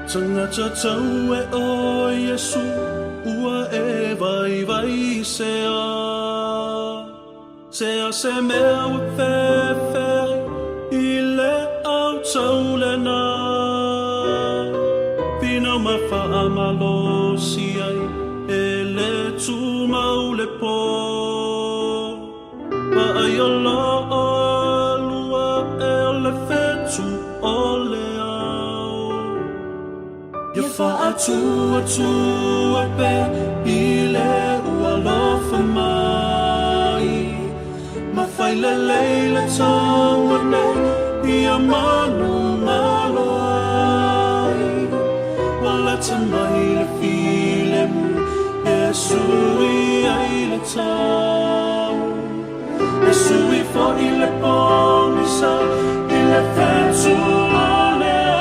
Tagata tau e o Iesu ua e vaivai sea. Sea se mea ua fefe i le au tau lena. Finau ma faamalosi ai e le tumau le po. Vaai o loo lua e o le fetu o le ao. Ia faatuatua pea i le ua alofa mai. Ma fai lelei le taua nei ia manumalo ai. Ua lata mai le filemu e sui ai le tau. E sui foi le pogisa i le fetu o le ao.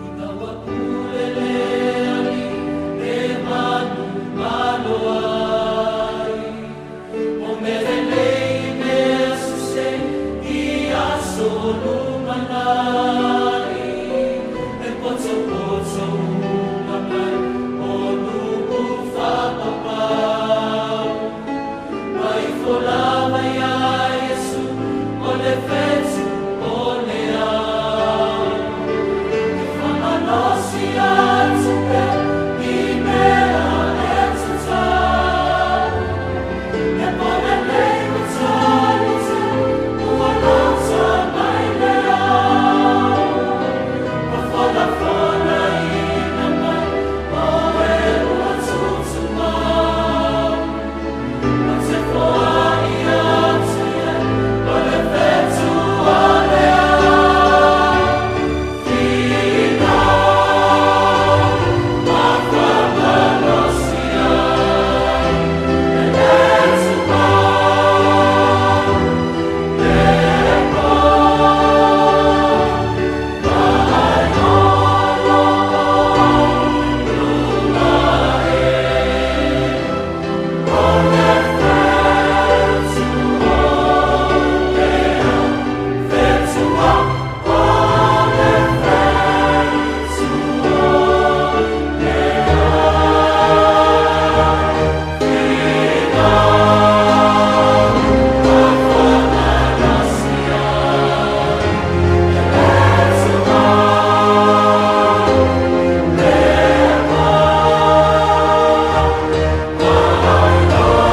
Ina ua pule le Alii e manumalo ai, o mea lelei mea sese i aso lumanai, e potopoto uma mai o nuu faapapau. Ma ifo lava iā Iesu o le fetu o le ao. E faamalosi atu pea i mea e tatau. E polelei ma talita ua lata mai le ao. Ua folafolaina mai o e ua tutumau. Ou te foai atu i ai o le fetu o le ao. Finau ma faamalosi ai e le tumau. E po vaai o lua e o le fetu o le ao. Fetu o le fetu o le ao. Finau ma faamalosi ai e le tumau. E po vaai o lua e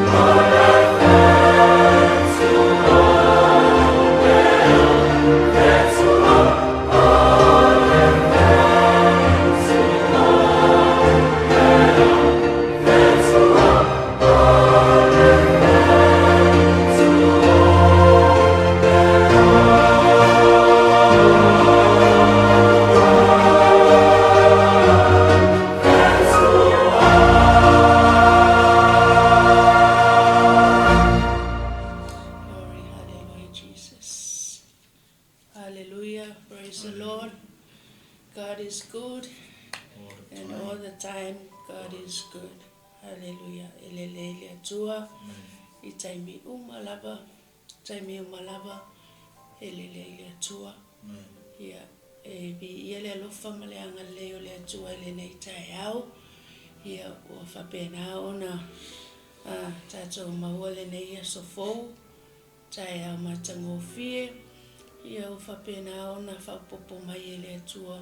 o le fetu o le ao. Fetu o le fetu o le ao. Fetu o le fetu o le ao. Fetu Glory, hallelujah, Jesus. Hallelujah, praise the Lord. God is good, and all the time, God is good. Hallelujah. E lelei le Atua i taimi uma lava, taimi uma lava, e lelei le Atua. Ia, e viia le alofa ma le agalelei o le Atua i lenei taeao. Ia, ua faapena ona tatou maua lenei aso fou, taeao matagofie. Ia, ua faapena ona faaopoopo mai e le Atua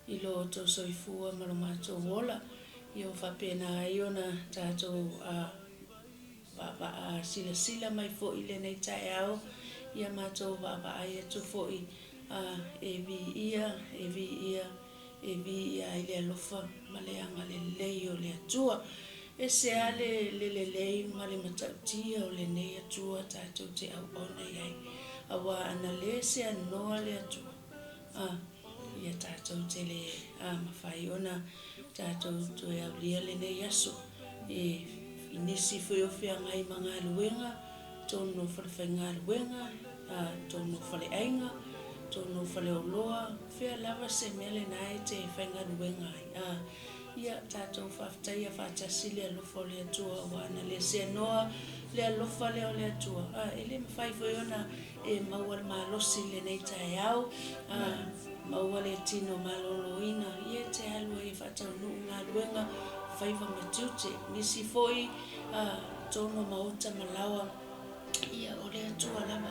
i lo outou soifua ma lo matou ola. Ia, ua faapena ai ona tatou vaavaa silasila mai foi i lenei taeao, ia matou vaavaai atu foi e viia, e viia, e viia ai le alofa ma le agalelei o le Atua. E ese lava le lelei ma le matautia o lenei Atua tatou te auauna i ai, aua ana le seanoa le Atua, ia tatou te le mafai ona tatou toe aulia lenei aso. I nisi foi o feagai ma galuega, totonu o falefaigaluega, totonu o faleaiga, totonu o faleoloa, fea lava se mea lena e te faigaluega ai. Ia tatou faafetaia faatasi le alofa o le Atua, aua ana le seanoa le alofa lea o le Atua, e le mafai foi ona e maua le malosi i lenei taeao, maua le tino maloloina, ia e te alu ai e faataunuu galuega, faiva ma tiute. Nisi foi totonu o maota ma laoa, ia o le Atua lava,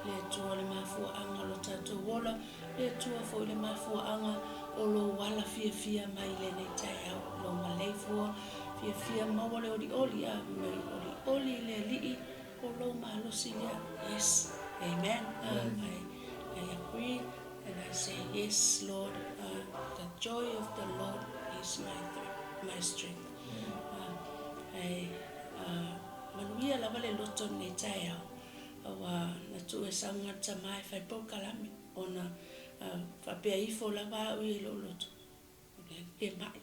le Atua le mafuaaga o lo tatou ola, le Atua foi le mafuaaga o lou ala fiafia mai i lenei taeao, lou maleifua fiafia maua le olioli, mai olioli i le Alii, o lou malosi lea. Yes, amen. I agree and I say yes, Lord. The joy of the Lord is my strength. Manuia lava le loto lenei taeao, aua na tuu e sauga le tama e fai polokalame, ona faapea ifo lava au i lou loto, o lea ke mai.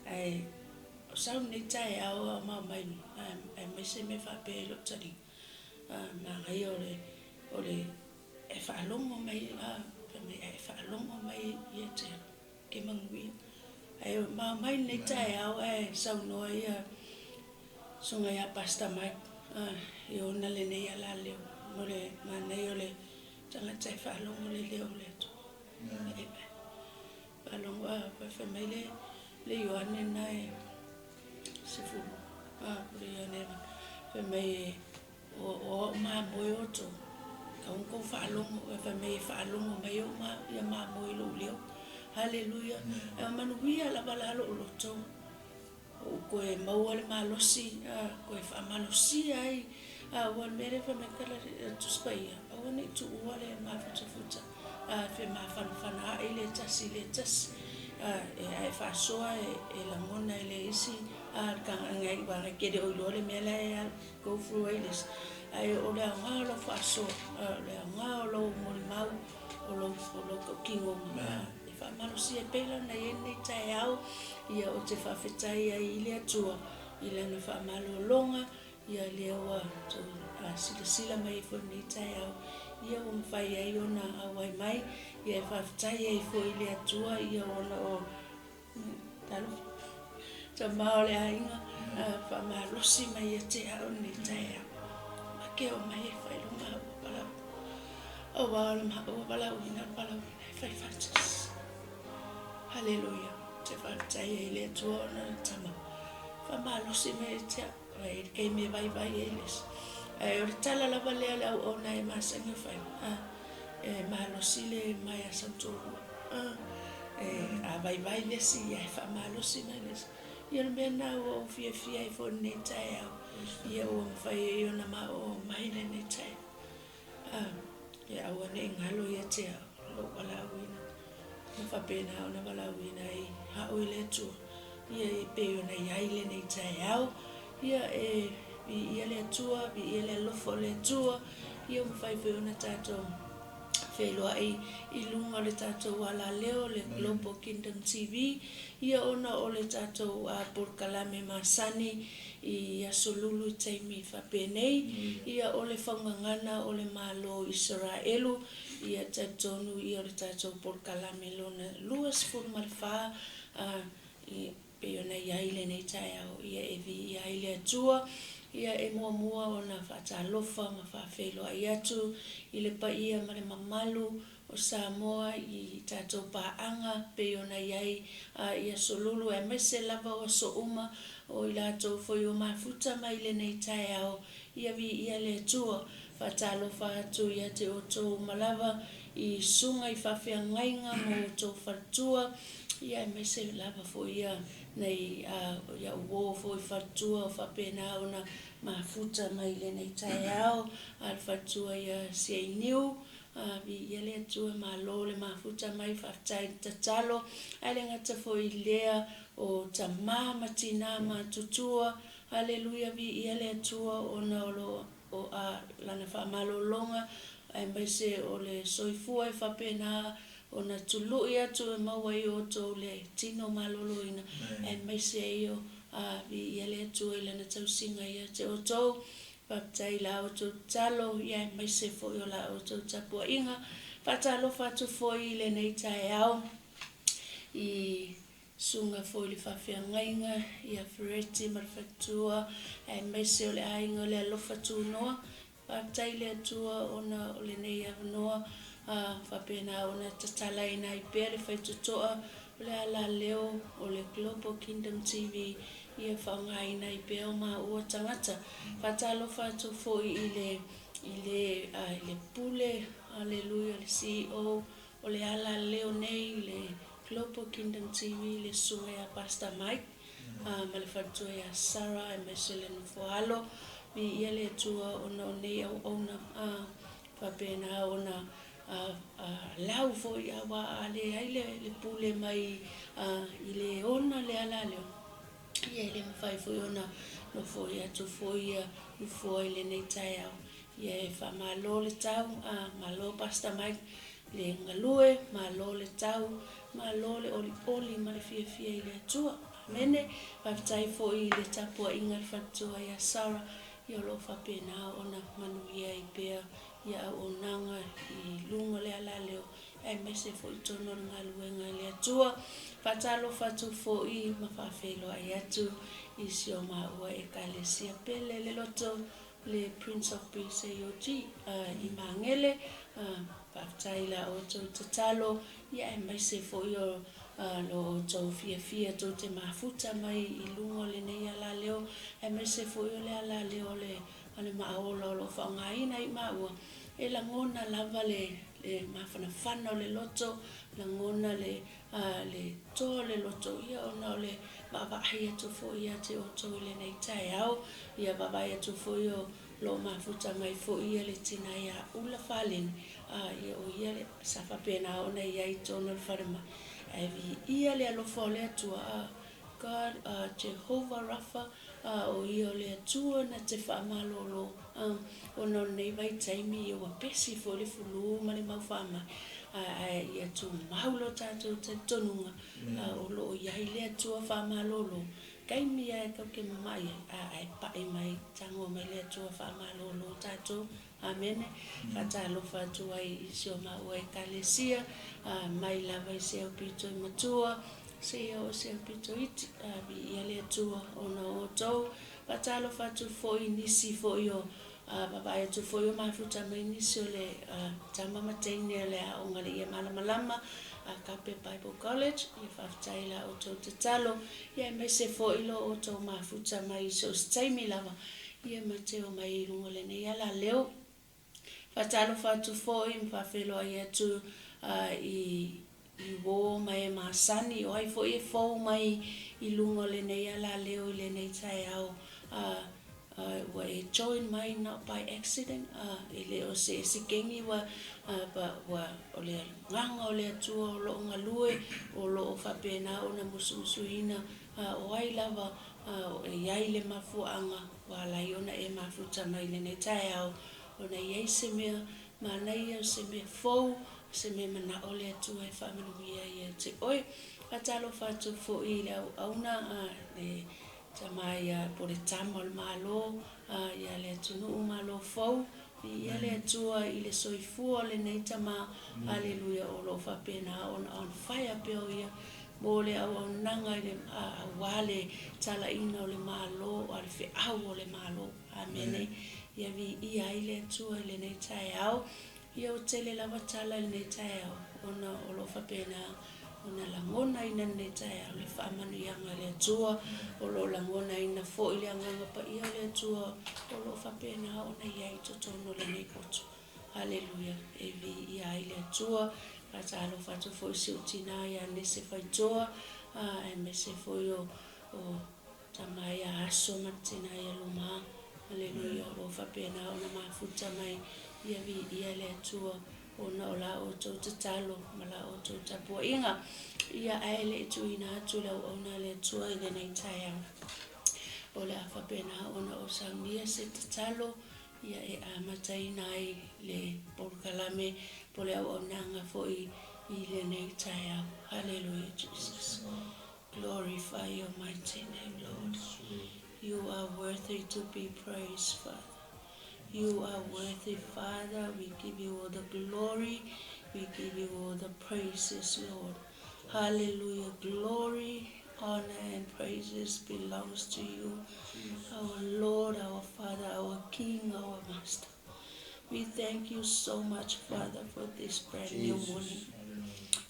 Ae o sau lenei taeao a o maumai luga, aemaise mea faapea i lou taliga. Manaia o le e faalogo mai, fai mai e faalogo mai ia te au, ke manuia. Ae maumai lenei taeao ae saunoa ia susuga ia Pastor Mike, e ona lenei alaleo, mo le manaia o le tagata e faalogo le leo o le Atua. Faalogo, fai mai le Ioane na e 10, le Ioane fai mai o au mamoe o outou, tau kou faalogo, fai mai e faalogo mai au ia mamoe i lou leo. Haleluia. E manuia lava la lou loto, o koe maua le malosi, koe faamalosia ai, ua le mea lea fai mai kala Tusi Paia, aua ne i tuua le mafutafuta, fe mafanafana ai le tasi le tasi, e faasoa e lagona e le isi, le kagaga i uaga kele o iloa le mea la e go through ai le isi. Ae o le aoga o lau faasoa, o le aoga o lou molimau, o lou tautinoga. E faamalosia e pei la ona i ai lenei taeao, ia o te faafetai ai i le Atua i lana faamalologa, ia lea ua tou silasila mai ai foi lenei taeao, ia ua mafai ai ona auai mai, ia e faafetai ai foi i le Atua, ia ona o talofa tama o le aiga, faamalosi mai ia te au lenei taeao, make o mai e fai lo maua palau, aua o le maua palauina le palauina e fai faatasi. Haleluia. Te faafetai ai i le Atua ona le tama faamalosi mai ia te au, ai le taimi e vaivai ai le isi. Ae o le tala lava lea le auauna e masani o fai, e malosi le mai a sautolua. A vaivai le isi, ia e faamalosi mai le isi. Ia o le mea lena ua ou fiafia ai foi lenei taeao, ia ua mafai ai ona maoo mai lenei taeao. Ia aua ne i galo ia te au lou valaauina, na faapena ona valaauina ai au e le Atua, ia e pei ona i ai lenei taeao, ia e viia le Atua, viia le alofa o le Atua, ia ua mafai foi ona tatou feiloai i luga o le tatou alaleo, le Global Kingdom TV, ia ona o le tatou polokalame masani i aso lulu i taimi faapenei, ia o le faugagana o le Malo o Isaraelu, ia talitonu ia o le tatou polokalame lona 24, i pei ona i ai lenei taeao, ia e viia ai le Atua, ia e muamua ona faatalofa ma faafeiloai atu i le paia ma le mamalu o Samoa i tatou paaga pei ona i ai i aso lulu, aemaise lava o aso uma o i latou foi o mafuta mai lenei taeao, ia viia le Atua. Faatalofa atu ia te outou uma lava i susuga i faafeagaiga ma outou faletua, ia aemaise lava foi ia nai ia'u uō foi faletua o faapena ona mafuta mai i lenei taeao, a le faletua ia Siainiu, viia le Atua, malo le mafuta mai, faafetai le tatalo. Ae le gata foi i lea, o tamā ma tinā matutua, Aleluia, viia le Atua ona o lo o Lana faamalologa aemaise o le soifua e faapena ona tului atu e maua ai outou le tino maloloina aemaise ai o viia le Atua i Lana tausiga ia te outou. Faafetai i la outou tatalo ia aemaise foi o la outou tapuaiga. Faatalofa atu foi i lenei taeao i Susuga foi i le Faafeagaiga ia Fereti ma le Faletua aemaise o le aiga o le Alofa Tunoa. Faafetai i le Atua ona o lenei avanoa a faapena ona tatalaina ai pea le faitotoa o le alaleo o le Global Kingdom TV ia faaaogaina ai pea o maua tagata. Faatalofa atu foi i le i le i le Pule, Aleluia, le CEO o le alaleo nei i le Global Kingdom TV, le Susuga ia Pastor Mike ma le faletua ia Sarah aemaise le nofoaalo. Viia le Atua ona o nei auauna faapena ona lau foi aua a leai le pule mai i le ona le alaleo, ia e le mafai foi ona nofoi atu foi ia nofoa i lenei taeao. Ia e faamalo le tau, malo Pastor Mike le galue, malo le tau, malo le olioli ma le fiafia i le Atua. Amene. Faafetai foi i le tapuaiga a le faletua ia Sarah, ia o lo o faapena ona manuia ai pea ia auaunaga i luga o le alaleo aemaise foi i totonu o le galuega a le Atua. Faatalofa atu foi ma faafeiloai atu i si o maua Ekalesia pele le loto le Prince of Peace AOG i Magele. Faafetai i la outou tatalo ia aemaise foi o lo outou fiafia tou te mafuta mai i luga o lenei alaleo aemaise foi o le alaleo o le le maaola o lo o faaaogaina i maua. E lagona lava le mafanafana o le loto, lagona le le toa o le loto, ia ona o le vaavaai atu foi ia te outou i lenei taeao, ia vaavaai atu foi o lo o mafuta mai foi ia le tina ia Ula Faleni, ia o ia le sa faapena ona i ai i totonu o le falemai. Ae viia le alofa o le Atua, God, Jehovah Rapha, o ia o le Atua na te faamalolo, ona o lenei vaitaimi ia ua pesi foi le fulu ma le mau faamai, ae ia tumau lo tatou talitonuga o lo o i ai le Atua faamalolo, taimi lava e tatou te mamai ai, ae pai mai, tago mai le Atua faamalolo tatou. Amene. Faatalofa atu ai i si o maua Ekalesia, mai lava i se aupito i matua, seia oo i se aupito iti, viia le Atua ona o outou. Faatalofa atu foi i nisi foi o vaavaai atu foi o mafuta mai nisi o le tama ma teine o le aoga le Ia Malamalama Agape Bible College. Ia faafetai i la outou tatalo, ia aemaise foi lo outou mafuta mai i so o se taimi lava ia ma te omai i luga o lenei alaleo. Faatalofa atu foi ma faafeiloai atu i uō ma e masani, o ai foi e fou mai i luga o lenei alaleo i lenei taeao, ua e join mai not by accident, e le o se esekegi ua, ua, o le agaga o le Atua o lo o galue, o lo o faapena ona musumusuina, o ai lava e i ai le mafuaaga ua ala ai ona e mafuta mai i lenei taeao, ona e i ai se mea manaia, o se mea fou, o se mea manao le Atua e faamanuia ai ia te oe. Faatalofa atu foi i le auauna, le tama ia po o le tama o le Malo, ia le atunuu Malo fou, viia le Atua i le soifua o lenei tama, aleluia, o lo o faapena ona on fire pea o ia mo le auaunaga i le aua le talaina o le Malo, a le feau o le Malo. Amene. Ia viia ai le Atua i lenei taeao. Ia ua tele lava tala i lenei taeao, ona o lo o faapena ona lagonaina i lenei taeao le faamanuiaga a le Atua, o lo o lagonaina foi le Agaga Paia o le Atua o lo o faapena ona i ai i totonu o lenei potu. Aleluia! E viia ai le Atua. Faatalofa atu foi i si ou tina ia Nese Faitoa. Aemaise foi o o tama ia Aso ma le tina ia Luma. Aleluia. O lo o faapena ona mafuta mai ia viia le Atua ona o la outou tatalo ma la outou tapuaiga. Ia ae le i tuuina atu le auauna a le Atua i lenei taeao, o le a faapena ona ou saunia se tatalo ia e amataina ai le polokalame po o le auaunaga foi i lenei taeao. Hallelujah Jesus. Glorify your mighty name, Lord. You are worthy to be praised, Father. You are worthy, Father. We give you all the glory. We give you all the praises, Lord. Hallelujah. Glory, honor, and praises belongs to you, our Lord, our Father, our King, our Master. We thank you so much, Father, for this brand new morning.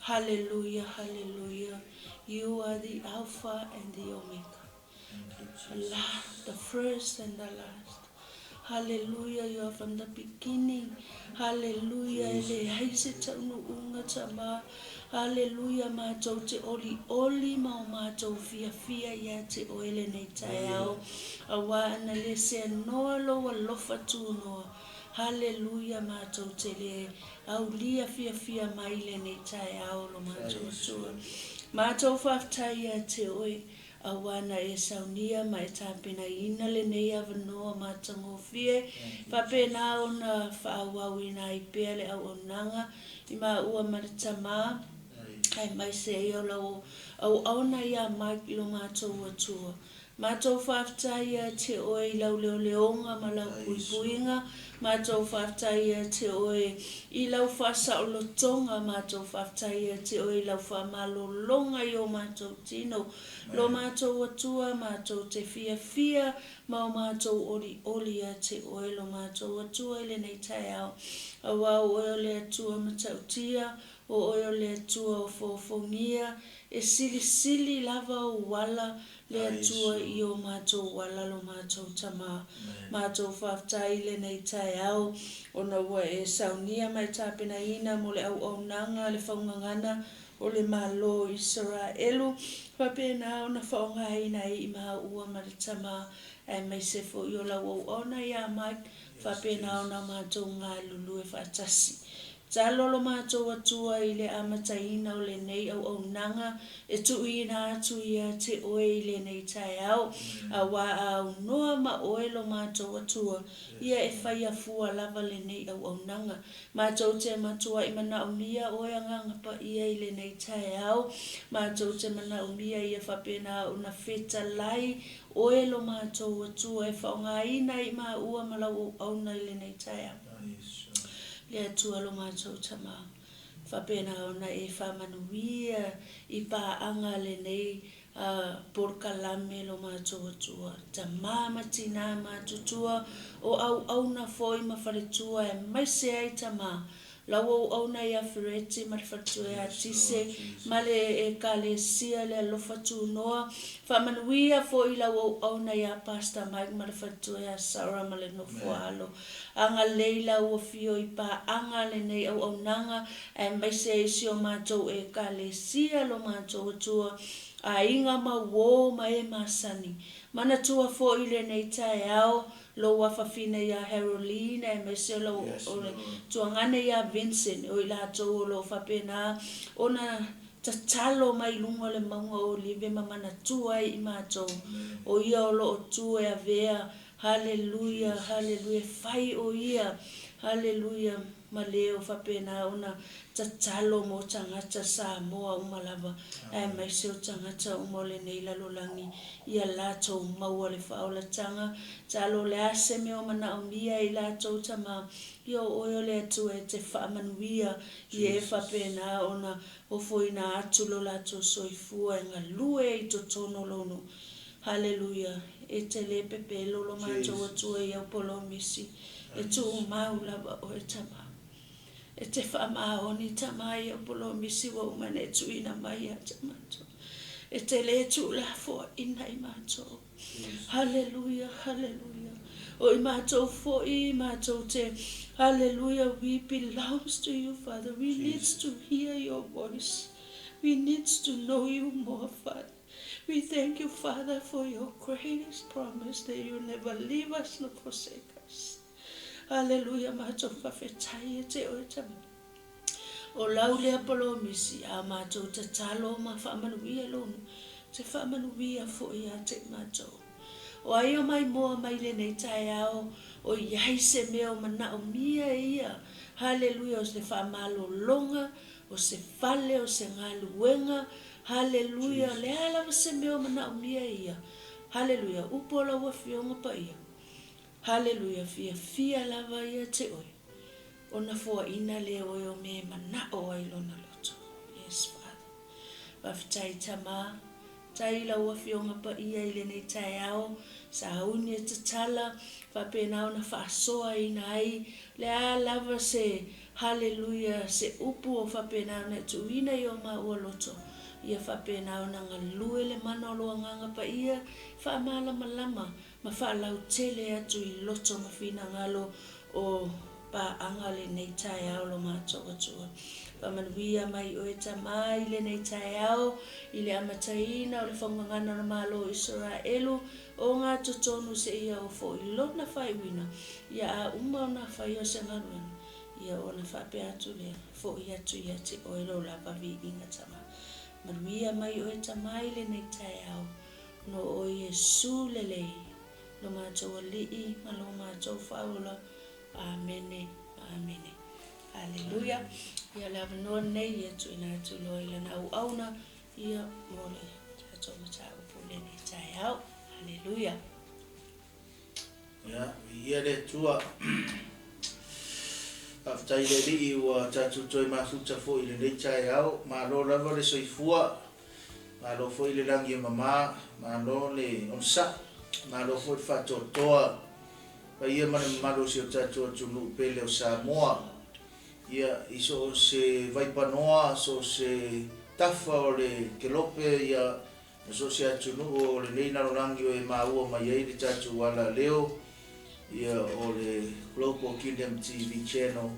Hallelujah, hallelujah. You are the Alpha and the Omega, the first and the last. Hallelujah, you are from the beginning. Hallelujah, e leai se taunuuga tama. Hallelujah, matou te olioli ma o matou fiafia ia te oe lenei taeao. Auā ana le seanoa lou alofa tunoa. Hallelujah, matou te le aulia fiafia mai lenei taeao lo matou Atua. Matou faafetai ia te oe. Aua na e saunia ma e tapenaina lenei avanoa matagofie, faapena ona faaauauina ai pea le auaunaga i maua ma le Tama, aemaise ai o lau auauna ia Mike i lo matou Atua. Matou faafetai ia te oe i lau leoleoga ma lau puipuiga, matou faafetai ia te oe i lau faasaolotoga, matou faafetai ia te oe i lau faamalologa i o matou tino, Lo matou Atua, matou te fiafia ma o matou olioli ia te oe, lo matou Atua i lenei taeao. Auā o oe o le Atua matautia, o oe o le Atua o foofogia, e silisili lava ou ala, le Atua i o matou ala lo matou Tama. Matou faafetai i lenei taeao, ona ua e saunia ma e tapenaina mo le auaunaga a le faugagana o le Malo o Isaraelu, faapena ona faaaogaina ai i maua ma le Tama, aemaise foi o lau auauna ia Mike, faapena ona matou galulue faatasi. Talo lo matou Atua i le amataina o lenei auaunaga e tuuina atu ia te oe i lenei taeao, auā a aunoa ma oe lo matou Atua, ia e faia fua lava lenei auaunaga. Matou te matuai manaomia oe Agaga Paia i lenei taeao. Matou te manaomia ia faapena ona fetalai oe lo matou Atua e faaaogaina i maua ma lau auauna i lenei taeao. Le Atua lo matou Tama, faapena ona e faamanuia i paaga lenei A polokalame lo matou Atua, tama ma tina matutua, o auauna foi ma faletua aemaise ai tama, lau auauna ia Fereti ma le faletua ia Tise ma le Ekalesia le Alofa Tunoa, faamanuia foi lau auauna ia Pastor Mike ma le faletua ia Sarah ma le nofo alo. Agalelei lau afio i paaga lenei auaunaga aemaise ai si o matou Ekalesia lo matou Atua, aiga ma uō ma e masani. Manatua foi lenei taeao lou afafine ia Haroline aemaise o lau tuagane ia Vincent, o i latou o lo o faapena ona tatalo mai luga o le mauga o Olive ma manatua ai i matou, o ia o lo o tu e avea Haleluia, haleluia, e fai o ia, haleluia, ma leo faapena ona tatalo mo tagata Samoa uma lava, aemaise o tagata uma o lenei lalolagi, ia latou maua le faaolataga. Talo o le a se mea o manaomia e i latou tama, ia o oe o le Atua e te faamanuia i e faapena ona ofoina atu lo latou soifua e galue i totonu o lou nuu. Haleluia! E te le pepelo lo matou Atua i au polomisi, e tumau lava oe tama. E te faamaoni tama i au polomisi ua uma ona e tuuina mai ia te matou. E te le tuulafoaina i matou. Haleluia! Haleluia! O i matou foi matou te Haleluia! We belongs to you Father, we needs to hear your voice. We need to know you more, Father. We thank you, Father, for your greatest promise that you never leave us nor forsake us. Hallelujah, matou faafetai ia te oe Tama. O lau lea polomisi, a matou tatalo ma faamanuia lou nuu, te faamanuia foi ia te matou. O ai o maimoa mai lenei taeao, o i ai se mea o manaomia e ia, haleluia, o se faamalologa, o se fale, o se galuega, haleluia, o le a lava se mea o manaomia e ia, haleluia, upu o lau Afioga Paia, haleluia, fiafia lava ia te oe, ona foaina lea oe o mea e manao ai lona loto. Yes, Father. Faafetai Tama, tai i lau Afioga Paia i lenei taeao, sauni e tatala, faapena ona faasoaina ai le a lava se Haleluia, se upu o faapena ona e tuuina i o maua loto, ia faapena ona galue le mana o lou Agaga Paia, faamalamalama ma faalautele atu i loto ma finagalo o paaga lenei taeao lo matou Atua. Faamanuia mai oe Tama i lenei taeao i le amataina o le faugagana o le Malo o Isaraelu o nga totonu seia oo foi lona faaiuina ia a uma ona faia o se galuega ia ona faapea atu lea foi atu ia te oe lou lava viiga Tama. Manuia mai oe Tama i lenei taeao No o Iesu lelei, lo matou Alii ma lo matou Faaola. Amene, amene. Aleluia. Ia le avanoa lenei ia tuuina atu loa i lana auauna ia mo le tatou mataupu i lenei taeao. Aleluia. Ia, viia le Atua. Faafetai i le Alii ua tatou toe mafuta foi i lenei taeao. Malo lava le soifua. Malo foi le lagi e mama, malo le onosai, malo foi le faatoatoa, paia ma le mamalu o si o tatou atunuu pele o Samoa. Ia, i so o se vaipanoa, so o se tafa o le kelope, ia, ma so o se atunuu o lenei lalolagi o e maua mai ai le tatou alaleo, ia, o le Global Kingdom TV Channel,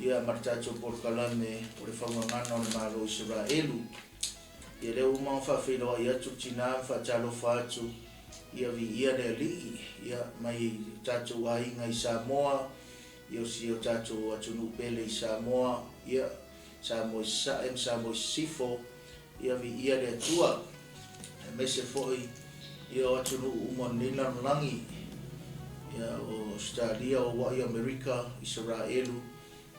ia, ma le tatou polokalame o le Faugagana o le Malo o Isaraelu. Ia lea ua uma ona faafeiloai atu le tina ma faatalofa atu, ia viia le Alii, ia mai o tatou aiga i Samoa, ia o si o tatou atunuu pele i Samoa, ia Samoa i Sasae ma Samoa i Sisifo, ia viia le Atua, aemaise foi ia o atunuu uma o lenei lalolagi, ia o Ausetalia, o Hawaii, Amerika, Isaraelu,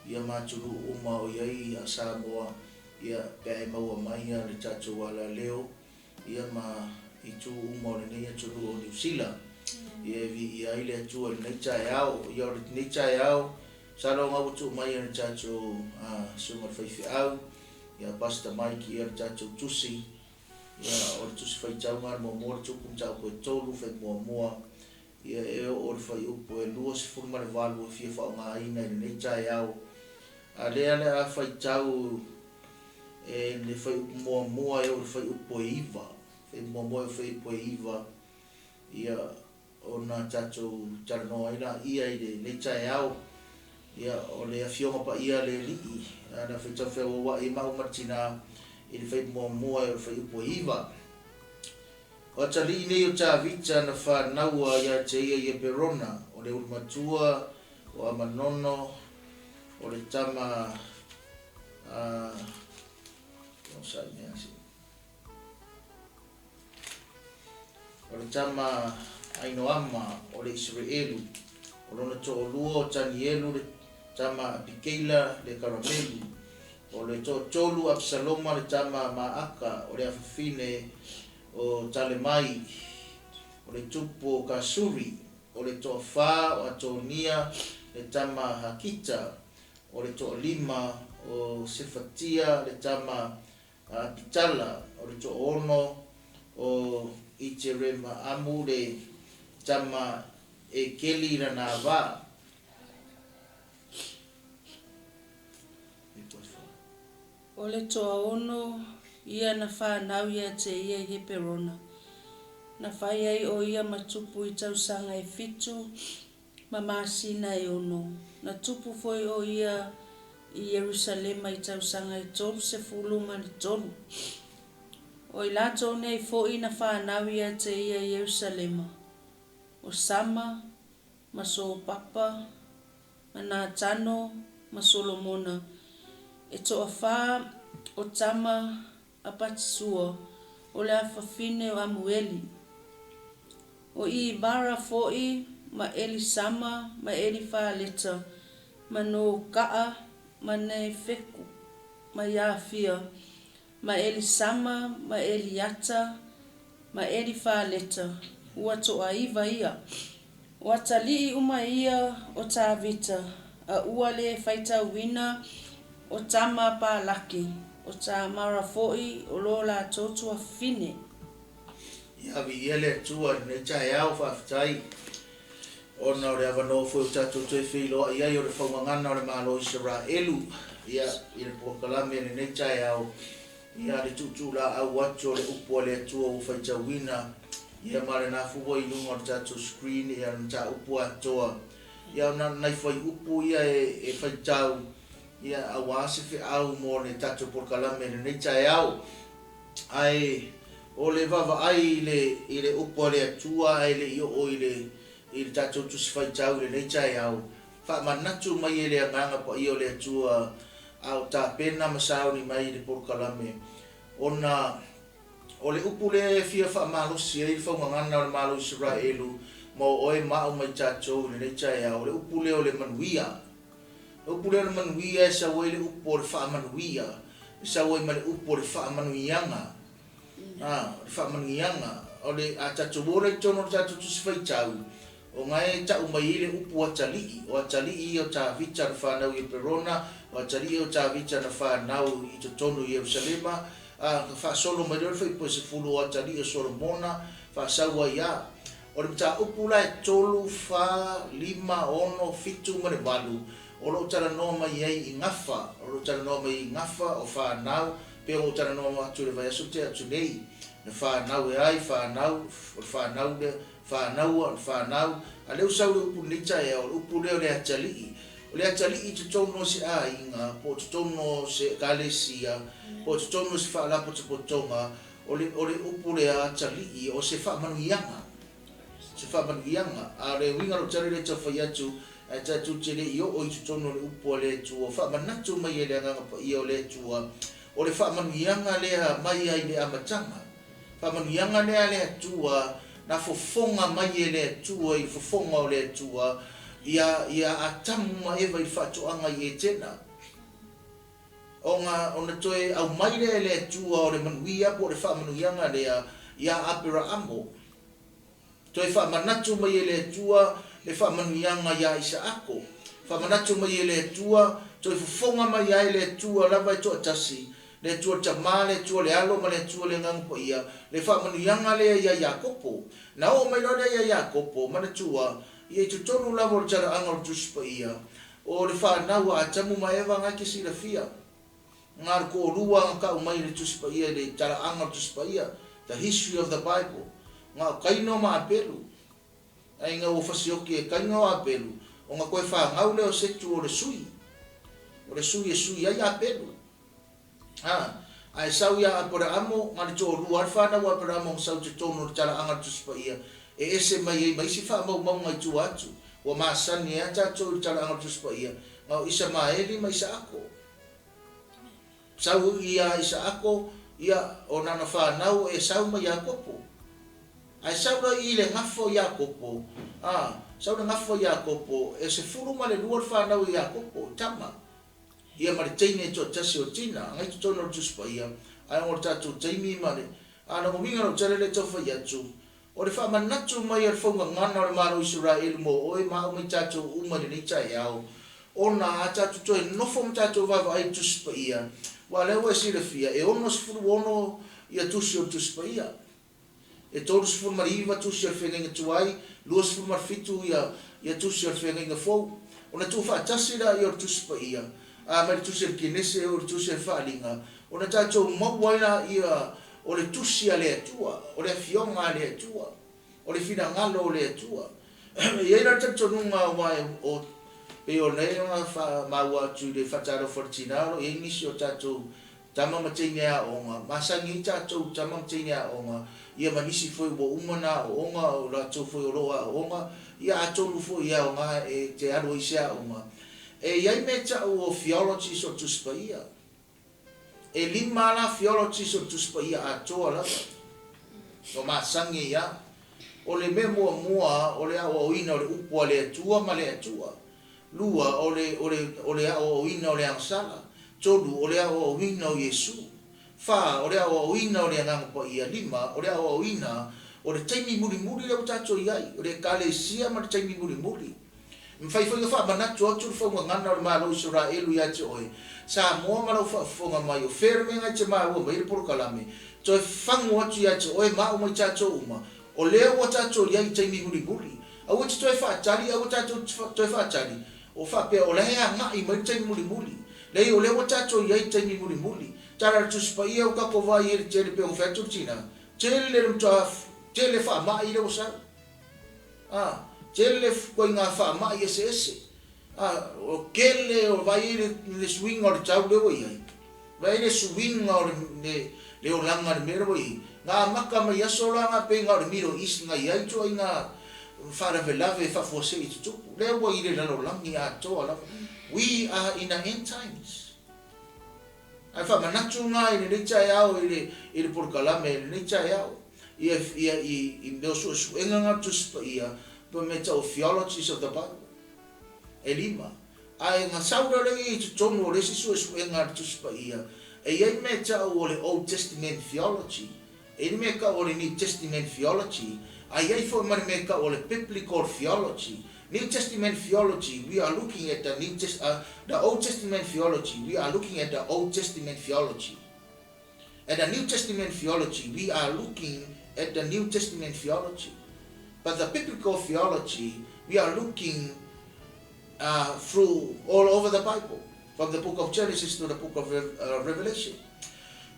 ia ma atunuu uma o i ai a Samoa. Ia, pe a e maua mai ia le tatou alaleo, ia ma itu uma o lenei atunuu o Niu Sila. Ia e viia ai le Atua i lenei taeao. Ia o lenei taeao, masalo o ua tuu mai e le tatou susuga i le faifeau, ia Pastor Mike ia le tatou tusi, ia o le tusi faitauga le muamua le tupu mataupu e 3 fai muamua, ia e oo i le fuaiupu e 28 e fia faaaogaina i lenei taeao. A lea le a faitau e le fuaiupu muamua e oo i le fuaiupu e 9. Fai muamua e oo i le fuaiupu e 9, ia ona tatou talanoa ai laia i lenei taeao. Ia o le Afioga Paia a le Alii, a na faitau feauauai ai maua ma le tina i le fuaiupu muamua e oo i le fuaiupu e 9. O atalii nei o Tavita na fanaua ia te ia i Eperona, o le ulumatua o Amanono, o le tama a o le tama Ainoama o le Isaraelu, o lona toalua o Tanielu le tama a Apikeila le Karamelu, o le toatolu o Apisaloma le tama a Maaka o le afafine o Talemai, o le tupu o Kasuri, o le toafa o Atonia le tama a Hakita, o le toalima o Sefatia le tama a Apitala, o le toaono o Iterema-amu le tama Ekeli Ranava. O le toaono ia na fanau ia te ia i Heperona. Na fai ai o ia ma tupu i tausaga e fitu ma masina e ono. Na tupu foi o ia. i Ierusalema i tausaga e 33. O i latou nei foi na fanau ia te ia i Ierusalema, o Sama, ma Sopapa, ma Natano, ma Solomona, e toafā o tama a Patisua, o le afafine o Amueli. O Ivara foi ma Elisama ma Elifaleta, ma Noka'a ma Nefeku ma Iafia, ma Elisama ma Eliata ma Elifaleta, ua toaiva ia. O atalii uma ia o Tavita, a ua le faitauina o tama Palaki, o Tamara foi o lo latou tuafafine. Ia viia le Atua i lenei taeao, faafetai ona o le avanoa foi ua tatou toe feiloai ai o le faugagana o le Malo o Isaraelu, ia, i le polokalame i lenei taeao, ia, le tuutuulaau atu o le upu a le Atua ua faitauina, ia, ma lena foi i luga o le tatou screen, ia, le mataupu atoa, ia, na o nai fuaiupu ia e faitau, ia, aua se feau mo le tatou polokalame i lenei taeao. Ae o le vaavaai i le, i le Upu a le Atua ae le i oo i le, i le tatou Tusi Faitau i lenei taeao, faamanatu mai e le Agaga Paia o le Atua a o tapena ma sauni mai i le polokalame, ona o le Upu lea e fia faamalosi ai le faugagana o le Malo o Isaraelu ma o oe ma au ma i tatou i lenei taeao, o le Upu lea o le manuia. O le upu lea o le manuia e sau ai le upu o le faamanuia, e sau ai ma le upu o le faamanuiaga. A, o le faamanuiaga. O le, a tatou ola i totonu o le tatou Tusi Faitau, o na e tau mai ai le upu atalii. O atalii ia o Tavita na fanau i Eperona, o atalii ia o Tavita na fanau i totonu i Ierusalema, a, na faasolo mai loa le fuaipua e 10 o atalii o Solomona, faasau ai a. O le mataupu la e 3, 4, 5, 6, 7 ma le 8, o lo o talanoa mai ai i gafa, o lo o talanoa mai ai i gafa o fanau, pei ona ou talanoa atu i le vaiaso tea atu nei, na fanau e ai, fanau, o le fanau lea, fanaua, o le fanau, a lea ua sau le upu i lenei taeao, o le upu lea o le atalii. O le atalii i totonu o se aiga, po o totonu o se ekalesia, po o totonu o se faalapotopotoga, O le, o le upu lea atalii, o se faamanuiaga. Se faamanuiaga. A o le uiga o lou tala lea e tau fai atu, ae tatou te le i oo i totonu o le upu a le Atua, faamanatu mai e le Agaga Paia o le Atua, o le faamanuiaga lea mai ai le amataga. Faamanuiaga lea a le Atua, na fofoga mai e le Atua i le fofoga o le Atua, ia, ia Atamu ma Eva i le faatoaga i Etena. Ona, ona toe aumai lea e le Atua o le manuia po o le faamanuiaga lea iā Aperaamo. Toe faamanatu mai e le Atua le faamanuiaga iā Isaako. Faamanatu mai e le Atua, toe fofoga mai ai le Atua lava e toatasi, le Atua le Tama, le Atua le Alo ma le Atua le Agaga Paia, le faamanuiaga lea iā Iakopo. Na oo mai loa lea iā Iakopo, manatua, ia i totonu lava o le talaaga o le Tusi Paia, O le fanau a Atamu ma Eva nga ke silafia, nga le toalua nga tau mai i le Tusi Paia i le talaaga o le Tusi Paia, the history of the Bible, nga o Kaino ma Apelu. Ai nga ua fasioki e Kaino a Apelu, o nga koe fanau lea o Setu o le sui, o le sui e sui ai Apelu. Ā, a e sau iā Aperaamo, nga le toalua a le fanau a Aperaamo nga sau i totonu o le talaaga o le Tusi Paia, e ese mai ai ma isi faamaumauga i tua atu, ua masani ai a tatou i le talaaga o le Tusi Paia, nga o Isamaeli ma Isaako. Sau iā Isaako, ia, o nana fanau o Esau ma Iakopo. A e sau la i le gafa o Iakopo, ā, sau le gafa o Iakopo, e 12 le fanau o Iakopo, tama. Ia ma le teine e toatasi o Tina, agai totonu o le Tusi Paia, ae ona o le tatou taimi ma le, a lona uiga lou tala lea e tau fai atu, o le faamanatu mai a le faugagana o le Malo o Isaraelu mo oe ma au ma i tatou uma i lenei taeao, ona a tatou toe nofo ma tatou vaavaai i le Tusi Paia, aua o lea ua e silafia, e 66 ia tusi o le Tusi Paia. E 39 tusi o le Feagaiga Tuai, 27 ia ia tusi o le Feagaiga Fou. Ona tuufaatasi laia o le Tusi Paia, a mai le tusi a le Kenese e oo i le tusi a le Faaaliga, ona tatou maua ai laia o le tusi a le Atua, o le Afioga a le Atua, o le finagalo o le Atua. E i ai la le talitonuga aua o. Pei ona e ona faamaua atu i le faatalofa a le tina o lo o i ai nisi o tatou tama ma teine aoga, masani ai tatou tama ma teine aoga, ia ma nisi foi ua uma ona aooga, o latou foi o lo o aooga, ia atonu foi e aoga e te alu ai i se aoga. E i ai mea tau o theologies o le Tusi Paia. E lima la theologies o le Tusi Paia atoa lava. Ua masani ai lava. O le mea muamua o le aoaoina o le upu a le Atua ma le Atua. Lua, o le, o le, o le aoaoina o le agasala. Tolu, o le aoaoina o Iesu. Fa, o le aoaoina o le Agaga Paia. Lima, o le aoaoina o le taimi mulimuli lea ua tatou i ai, o le Ekalesia ma le taimi mulimuli. E mafai foi ona faamanatu atu le faugagana o le Malo o Isaraelu ia te oe, Samoa ma lau faafofoga mai, o fea le mea e te maua mai ai le polokalame, toe fagu atu ia te oe ma au ma i tatou uma, o lea ua tatou i ai i taimi mulimuli. Aua te toe faatali, aua tatou te toe faatali, o faapea o la e agai mai le taimi mulimuli. Leai, o lea ua tatou i ai i taimi mulimuli. Tala le Tusi Paia ua tatou vaai ai i le tele pei ona fai atu le tina, tele le matua tele faamai lea ua sau. A, tele ituaiga faamai eseese. A, o tele o vaai ai le, le suiga o le tau lea ua i ai. Vaai ai le suiga o le, le, le olaga i le mea lea ua i ai. Na amata mai aso la na pei na o le Middle East na i ai ituaiga faalavelave faafuasei tutupu. Lea ua i le lalolagi atoa lava. We are in the end times. Ae faamanatu na i lenei taeao i le, i le polokalame i lenei taeao. Ia, ia, i, i mea o suesuega na o le Tusi Paia, po o mea tau theologies of the Bible. E lima. Ae na sau lea lea i totonu o le isi suesuega a le Tusi Paia, e i ai mea tau o le Old Testament theology, e i ai le mea tau o le New Testament theology, a i ai foi ma le mea tau o le Biblical theology. New Testament theology, we are looking at the New Test, the Old Testament theology, we are looking at the Old Testament theology. At the New Testament theology, we are looking at the New Testament theology. But the biblical theology, we are looking through all over the Bible, from the book of Genesis to the book of Revelation.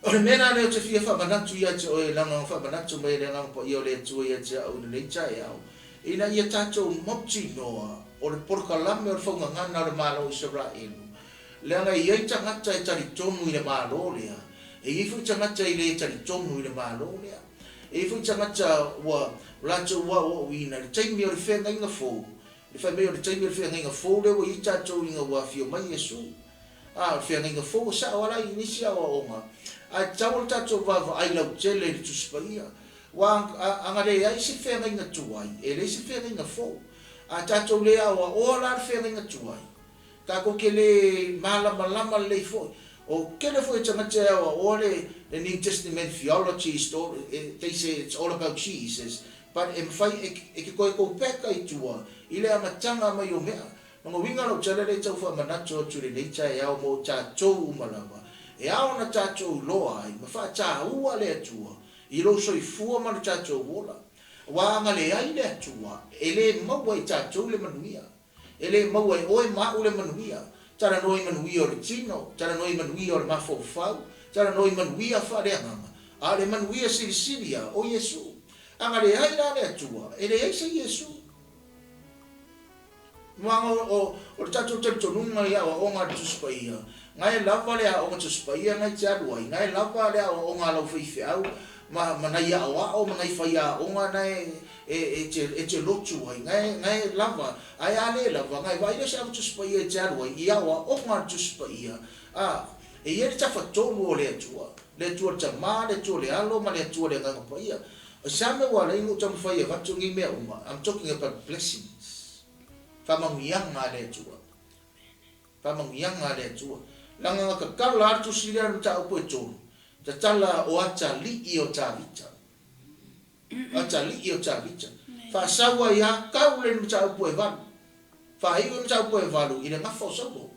O le mea la lea ou te fia faamanatu ia te oe, leaga na faamanatu mai e le Agaga Paia o le Atua ia te au i lenei taeao, ina ia tatou mautinoa o le polokalame o le faugagana o le Malo o Isaraelu, Leaga e i ai tagata e talitonu i le Malo lea, e i ai foi tagata e le talitonu i le Malo lea. E i ai foi tagata ua latou aoaoina i le taimi o le feagaiga fou, le fai mai o le taimi o le feagaiga fou lea ua i ai tatou ina ua afio mai Iesu. A, o le feagaiga fou e sao lava la i nisi aoaoga, ae tatau ona tatou vaavaai lautele i le Tusi Paia. Aua a na leai se feagaiga tuai, e leai se feagaiga fou. A tatou le aoaoa la le feagaiga tuai, Tatou te le malamalama lelei foi. O tele foi o tagata e aoaoa le le New Testament theology story, they say it's all about Jesus, but e mafai e te toe go back ai tua i le amataga mai o mea. Lona uiga lau tala lea e tau faamanatu atu i lenei taeao mo tatou uma lava, e ao ona tatou iloa ai ma faataua le Atua i lou soifua ma lo tatou ola. Aua a na leai le Atua, e le maua e tatou le manuia. E le maua e oe ma a'u le manuia. Talanoa i manuia o le tino, talanoa i manuia o le mafaufau, talanoa i manuia faaleagaga, a o le manuia silisili a, o Iesu. A na leai la le Atua, e leai se Iesu. Moaga o, o le tatou talitonuga i aoaoga a le Tusi Paia, na e lava le aoga Tusi Paia na e te alu ai, na e lava le aoaoga a lau faifeau, ma, ma nai aoao ma nai faiaoga na e, e, e te, e te lotu ai, na e, na e lava, ae a le lava, na e vaai lea se ava Tusi Paia e te alu ai, i aoaoga a le Tusi Paia, a, e i ai le Tafatolu o le Atua, le Atua le Tama, le Atua le Alo, ma le Atua le Agaga Paia. O se a mea ua ala ai ona ou taumafai e avatu nei mea uma, I'm talking about blessings, faamanuiaga a le Atua. Faamanuiaga a le Atua. Leaga na tatala lava le tusi lea o le mataupu e tolu, tatala o atalii o Tavita. Atalii o Tavita. Faasau ai a tau le mataupu e valu. Faaiu le mataupu e valu i le gafa o Saulo.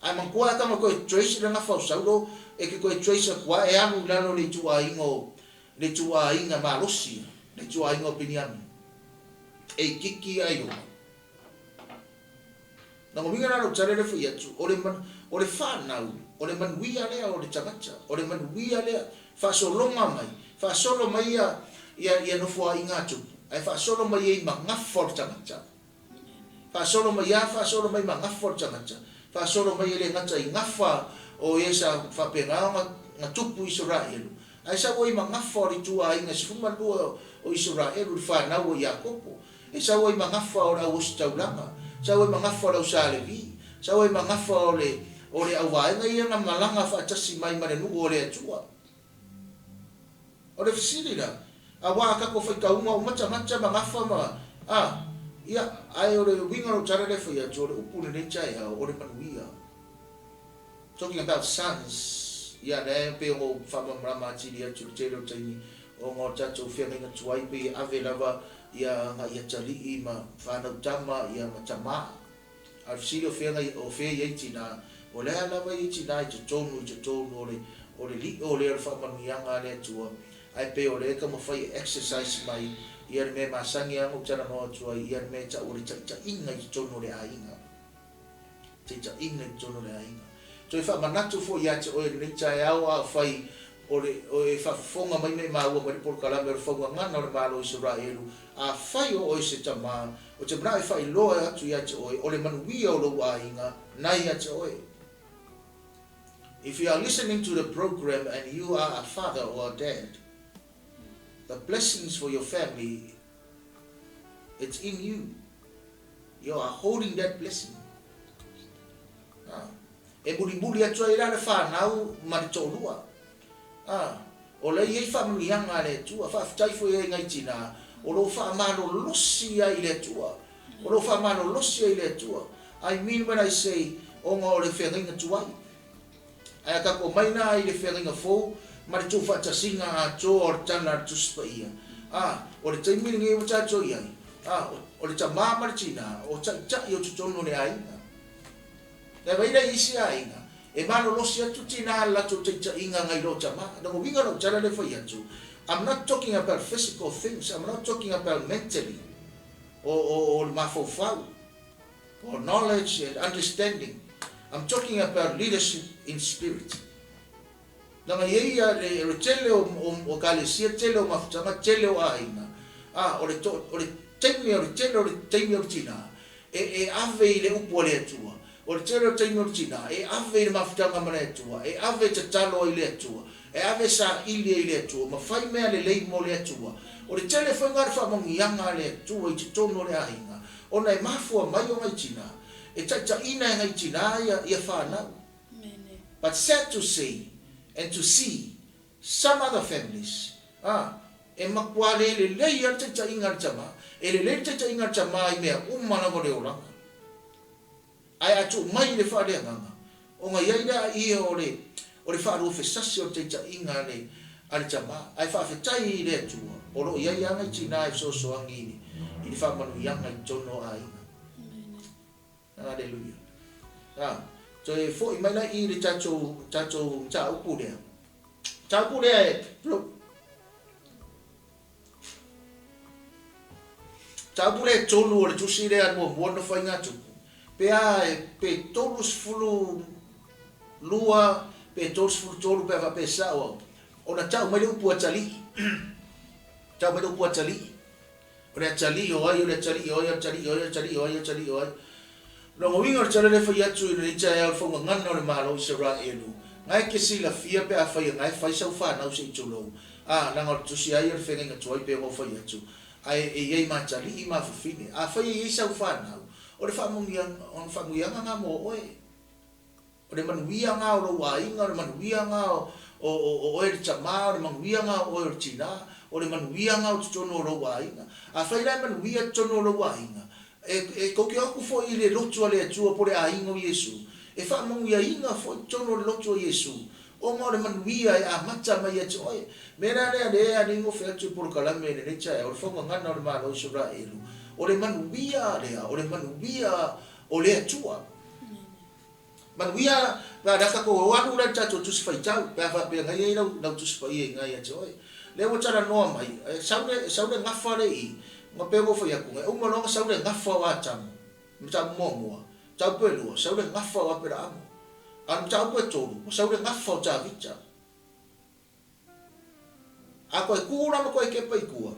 Ae manatua e tama toe trace le gafa o Saulo, e te toe trace atu lava e alu i lalo o le ituaiga o le ituaiga malosi, le ituaiga o Peniamina. E itiiti ae ioa. Lona uiga la lou tala lea fai atu, o le, o le fanau, o le manuia lea o le tagata, o le manuia lea, faasologa mai, faasolo mai ia, ia, ia nofoaiga a tupu, ae faasolo mai ai ma gafa o le tagata. Faasolo mai a faasolo mai ma gafa o le tagata, faasolo mai e le gata i gafa o e sa faapena ona tupu i Isaraelu, ae sau ai ma gafa o le ituaiga 12 o Isaraelu, le fanau a Iakopo. E sau ai ma gafa o le au ositaulaga, sau ai ma gafa o le au Sa Levi, sau ai ma gafa o le o le auvaega ia na malaga faatasi mai ma le nuu o le Atua. O le fesili la, aua a tatou faitauga uma tagata ma gafa ma, a, ia, ae o le uiga o lou tala lea e fai atu, o le upu i lenei taeao, o le manuia. Talking about sons, ia lea e pei ona ou faamalamalama atili atu i le tele o taimi, ona o le tatou feagaiga tuai pei e ave lava ia agai atalii ma fanau tama ia ma tama. A o le fesili o fea o fea i ai tina? O le a lava i ai tina i totonu i totonu o le o le lio lea o le faamanuiaga a le Atua, ae pei o lea e taumafai e exercise mai ia le mea e masani lava ona ou talanoa atu ai, ia le mea e tau o le taitaiga i totonu o le aiga. Taitaiga i totonu o le aiga. Toe faamanatu foi ia te oe i lenei taeao a o fai o le o e faafofoga mai ma e maua mai le polokalame o le faugagana o le Malo o Isaraelu, afai o oe se tama, ou te manao e faailoa atu ia te oe o le manuia o lou aiga na ia te oe. If you are listening to the program and you are a father or a dad, the blessings for your family it's in you. You are holding that blessing. Ah. E mulimuli atu ai la le whanau ma le to'olua. Ah, o lea e i ai faamanuiaga a le Atua. Faafetai foi ai ngai tina, o lo o faamalolosi ai i le Atua. O lo o faamalolosi ai i le Atua. I mean when I say, ona o le feagaiga tuai. Ae a tatou omai la i le feagaiga fou ma le tuufaatasiga atoa o le tala a le Tusi Paia, a, o le taimi lenei ua tatou i ai, a, o le tamā ma le tinā, o taitai o totonu o le aiga. E vaai la i isi aiga, e malolosi atu tinā i le latou taitaiga nai lo tamā. Lona uiga o lau tala lea e fai atu, I'm not talking about physical things, I'm not talking about mentally, o, o, o le mafaufau. or knowledge and understanding, I'm talking about leadership in spirit. Leaga i ai ia le, o le tele o, o, o ekalesia, tele o mafutaga, tele o aiga, a, o le to, o le taimi o le tele o le taimi o le tinā, e, e ave i le upu a le Atua. O le tele o le taimi o le tinā, e ave i le mafutaga ma le Atua, e ave e tatalo ai i le Atua, e ave e saili ai i le Atua, ma fai mea lelei mo le Atua. O le tele foi lena o le faamanuiaga a le Atua i totonu o le aiga, Ona e mafua mai o ngai tina, e taitaiina e ngai tina ia ia fanau. But sad to say and to see some other families, a, e matua le lelei a le taitaiga a le tama, e lelei le taitaiga a le tama i mea uma lava o le olaga. Ae a tuu mai i le faaleagaga, ona i ai lea ia o le o le faaluafesasi o le taitaiga a le a le tama. Ae faafetai i le Atua, o lo o i ai lava nai tina e fesoasoani i le i le faamanuiaga i totonu o aiga. Aleluia. A, toe foi mai la i le tatou tatou mataupu lea. Mataupu lea e Mataupu lea e tolu o le tusi lea muamua na faiga tupu, pe a e pe 32 pe 33 pe a faapea e sao au, ona tau mai le upu atalii. Tau mai le upu atalii. O le atalii o ai, o le atalii o ai, o le atalii o ai, o le atalii o ai, o le atalii o ai. Lona uiga o le tala lea e fai atu i lenei taeao i le faugagana o le Malo o Isaraelu, na e te silafia pe afai na e fai sau fanau se i tulou, a, leaga o le tusi a ia o le feagaiga tuai pei ona ou fai atu, ae e i ai ma atalii ma afafine. Afai e i ai sau fanau, o le faamanuiaga na mo oe. O le manuia na o lou aiga, o le manuia na o oe le tama, o le manuia na o oe o le tina, o le manuia na o totonu o lou aiga. Afai la e manuia totonu o lou aiga, e tou te o atu foi i le lotu a le Atua po o le aiga o Iesu, e faamanuiaina foi totonu o le lotu o Iesu, ona o le manuia e amata mai ia te oe. Mea la lea lea e alii gofe atu i polokalame i lenei taeao, o le faugagana o le Malo o Isaraelu, o le manuia lea, o le manuia o le Atua. Manuia pe a lea tatou o alu la i le tatou Tusi Faitau, pe a faapea na i ai lau, lau Tusi Paia i ina ia te oe. Lea ua talanoa mai, e sau le, sau le gafa le i, ma pei ona ou fai atu, e uma loa ona sau le gafa o Atamu, mataupu muamua, mataupu e lua, sau le gafa o Aperaamu. A o le mataupu e tolu, ua sau le gafa o Tavita. A toe tu la ma toe kepa i tua,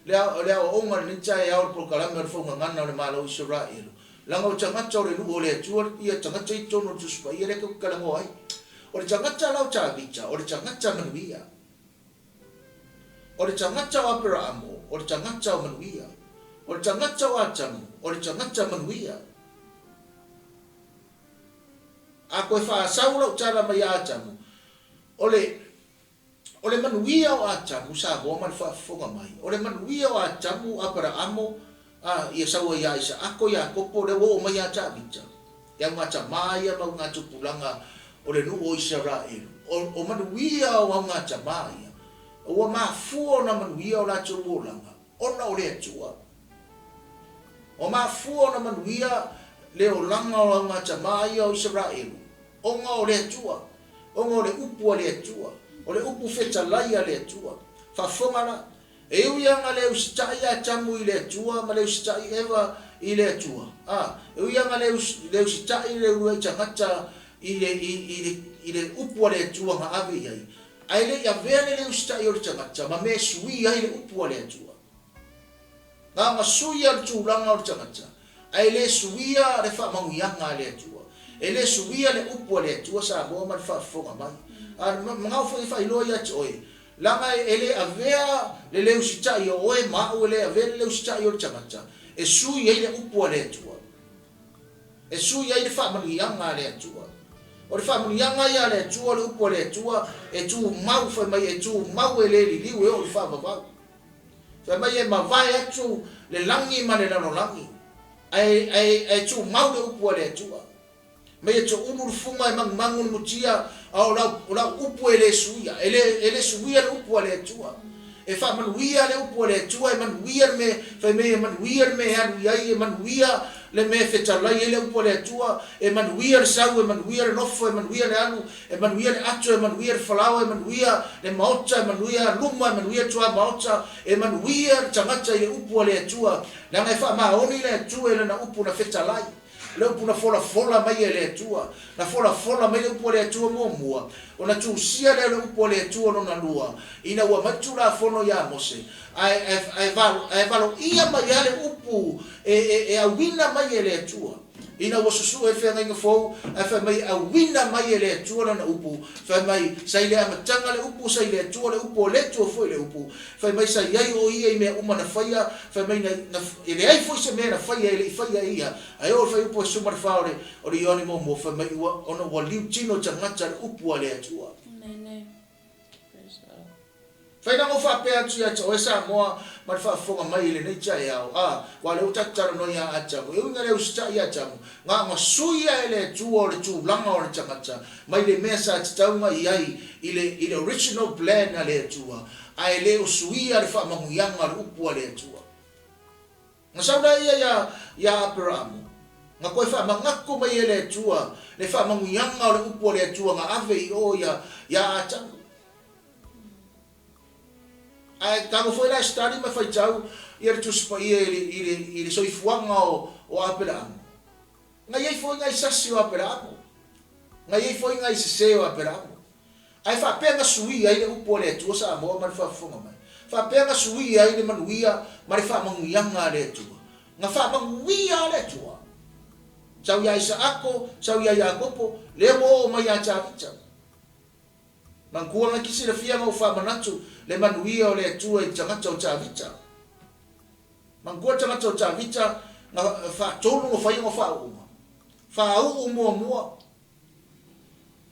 le, le aoaoga i lenei taeao i le polokalame o le faugagana o le Malo o Isaraelu. Leaga o tagata o le nuu o le Atua ia tagata i totonu o le Tusi Paia lea tatou te talanoa ai. O le tagata la o Tavita, o le tagata manuia. O le tagata o Aperaamo, o le tagata o manuia. O le tagata o Atamu, o le tagata manuia. A koe faasau lau tala mai ia Atamu, o le O le manuia o Atamu, Samoa ma le faafofoga mai, o le manuia o Atamu, Aparaamo, a, ia sau ai ia Isaako, Iakopo, lea ua oo mai ia Tavita, e augatama ia ma augatupulaga o le nuu o Isaraelu. O, o manuia o augatama ia, ua mafua ona manuia o latou olaga, ona o le Atua. Ua mafua ona manuia le olaga o augatama ia o Isaraelu, ona o le Atua. Ona o le upu a le Atua, o le upu fetalai a le Atua. Faafofoga la, e ui lava na le usitai Atamu i le Atua ma le usitai Eva i le Atua, a, e ui lava na le, le usitai le uluai tagata i le, i, i le, i le upu a le Atua na ave i ai, ae le i avea le le usitai o le tagata ma mea e sui ai le upu a le Atua. Na ona suia le tulaga o le tagata, ae le suia le faamanuiaga a le Atua. E le suia le upu a le Atua Samoa ma le faafofoga mai. A manao foi e faailoa ia te oe, leaga e le avea le le usitai o oe ma au e le avea le le usitai o le tagata e sui ai le upu a le Atua. E sui ai le faamanuiaga a le Atua. O le faamanuiaga ia a le Atua, o le upu a le Atua, e tumau, fai mai e tumau e le liliu e oo i le faavavau. Fai mai e mavae atu le lagi ma le lalolagi, ae, ae, ae tumau le upu a le Atua. Mai e toulu le fuga e magumagu le mutia, a o lau, o lau upu e le suia. E le, e le suia le upu a le Atua. E faamanuia le upu a le Atua, e manuia le mea, fai mai e manuia le mea e alu i ai, e manuia le mea e fetalai ai le upu a le Atua, e manuia le sau, e manuia le nofo, e manuia le alu, E manuia le ato, e manuia le falaoa, e manuia le maota, e manuia luma, e manuia tuamaota, e manuia le tagata i le upu a le Atua, leaga e faamaoni le Atua i lana upu na fetalai, le upu na folafola mai e le Atua. Na folafola mai le upu a le Atua muamua, ona tusia lea o le upu a le Atua lona lua, ina ua aumai le Tulafono ia Mose, ae, ae, ae, ae valoia mai lava le upu e, e, e auina mai e le Atua. Ina ua susue le feagaiga fou, ae fai mai e auina mai e le Atua lana upu, fai mai, sa i le amataga le upu, sa i le Atua le upu, o le Atua foi le upu. Fai mai sa i ai o Ia i mea uma na faia, fai mai na, na, e leai foi se mea na faia e le i faia e Ia. Ae oo i le fuaiupu e 14 o le, o le Ioane muamua, fai mai ua, ona ua liutino tagata le upu a le Atua. Amen. Praise the Lord. Fai la ou faapea atu ia te oe Samoa ma le faafofoga mai i lenei taeao, a, ua lea ua tatou talanoa ia Atamu, e ui ina le usitai ia Atamu, na ona suia e le Atua o le tulaga o le tagata mai le mea sa tatau ona i ai i le, i le original plan a le Atua, ae le o suia le faamanuiaga o le upu a le Atua. Na sau la ia ia, ia Aperaamu, na toe faamanatu mai e le Atua le faamanuiaga o le upu a le Atua na ave i o ia, ia Atamu. Ae tago foi la e study ma faitau ia le Tusi Paia i le, i le, i le soifuaga o, o Aperaamu. Na i ai foi nai sasi o Aperaamu. Na i ai foi nai sese o Aperaamu. Ae faapea na suia ai le upu a le Atua Samoa ma le faafofoga mai. Faapea na suia ai le manuia ma le faamanuiaga a le Atua. Na faamanuia a le Atua. Sau ia Isaako, sau ia Iakopo, lea ua oo mai ia Tavita. Manatua na ki silafia na ou faamanatu le manuia o le Atua i le tagata o Tavita. Manatua le tagata o Tavita na faatolu na fai ona faauuga. Faauu muamua.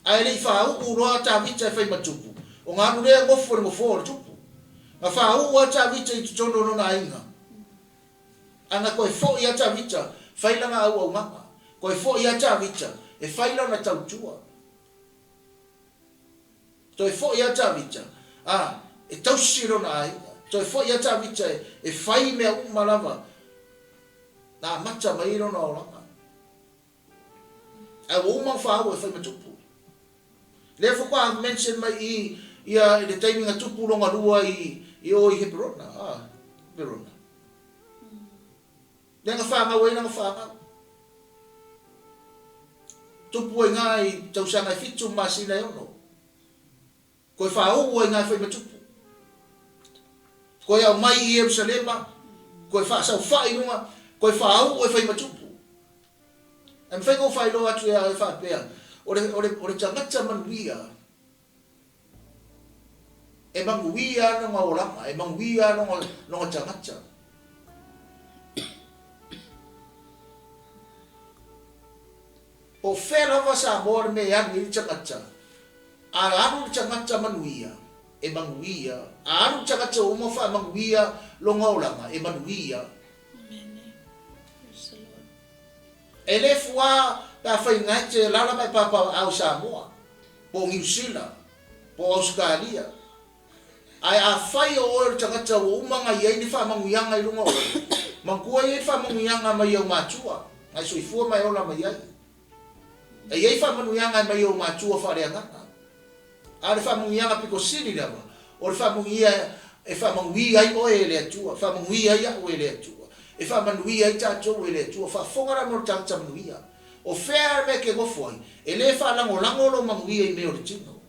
Ae le i faauu loa Tavita e fai ma tupu, ona alu lea nofo i le nofoa o le tupu. Na faauu lava Tavita i totonu o lona aiga. A na toe foi lava Tavita, fai lana auaunaga. Toe foi lava Tavita e fai lana tautua. Toe foi lava Tavita, a, e tausi lona aiga. Toe foi lava Tavita e fai mea uma lava na amata mai ai lona olaga. Ae ua uma ona faauu e fai ma tupu. Lea faatoa mention mai i ia i le taimi na tupu lona lua i i o i Heperona, a, Heperona. Lea na fanau ai lana fanau. Tupu ai na i tausaga e 7 masina e 6. Toe faauu ai na e fai ma tupu. Toe aumai i Ierusalema, toe faasaofai i luga, toe faauu e fai ma tupu. Ae mafai ona ou faailoa atu ia oe faapea, o le, o le, o le tagata manuia, e manuia lona olaga, e manuia lona, lona tagata. Po o fea lava Samoa le mea e alu i ai le tagata, a alu le tagata manuia, e manuia, a alu le tagata ua uma ona faamanuia lona olaga, e manuia. E le fua pe afai na e te alaala ma e papaaao i Samoa, po o Niu Sila, po o Ausetalia. Ae afai o oe o le tagata ua uma ona i ai le faamanuiaga i luga o oe, manatua e i ai le faamanuiaga mai ou matua, na e soifua ma e ola mai ai. E i ai faamanuiaga mai ou matua faaleagaga. A o le faamanuiaga pito sili lava, o le faamanuia e faamanuia ai oe e le Atua, faamanuia ai au e le Atua, e faamanuia ai tatou e le Atua. Faafofoga la mo le tagata manuia. O fea le mea e te nofo ai, e le faalagolago lou manuia i mea o le tino.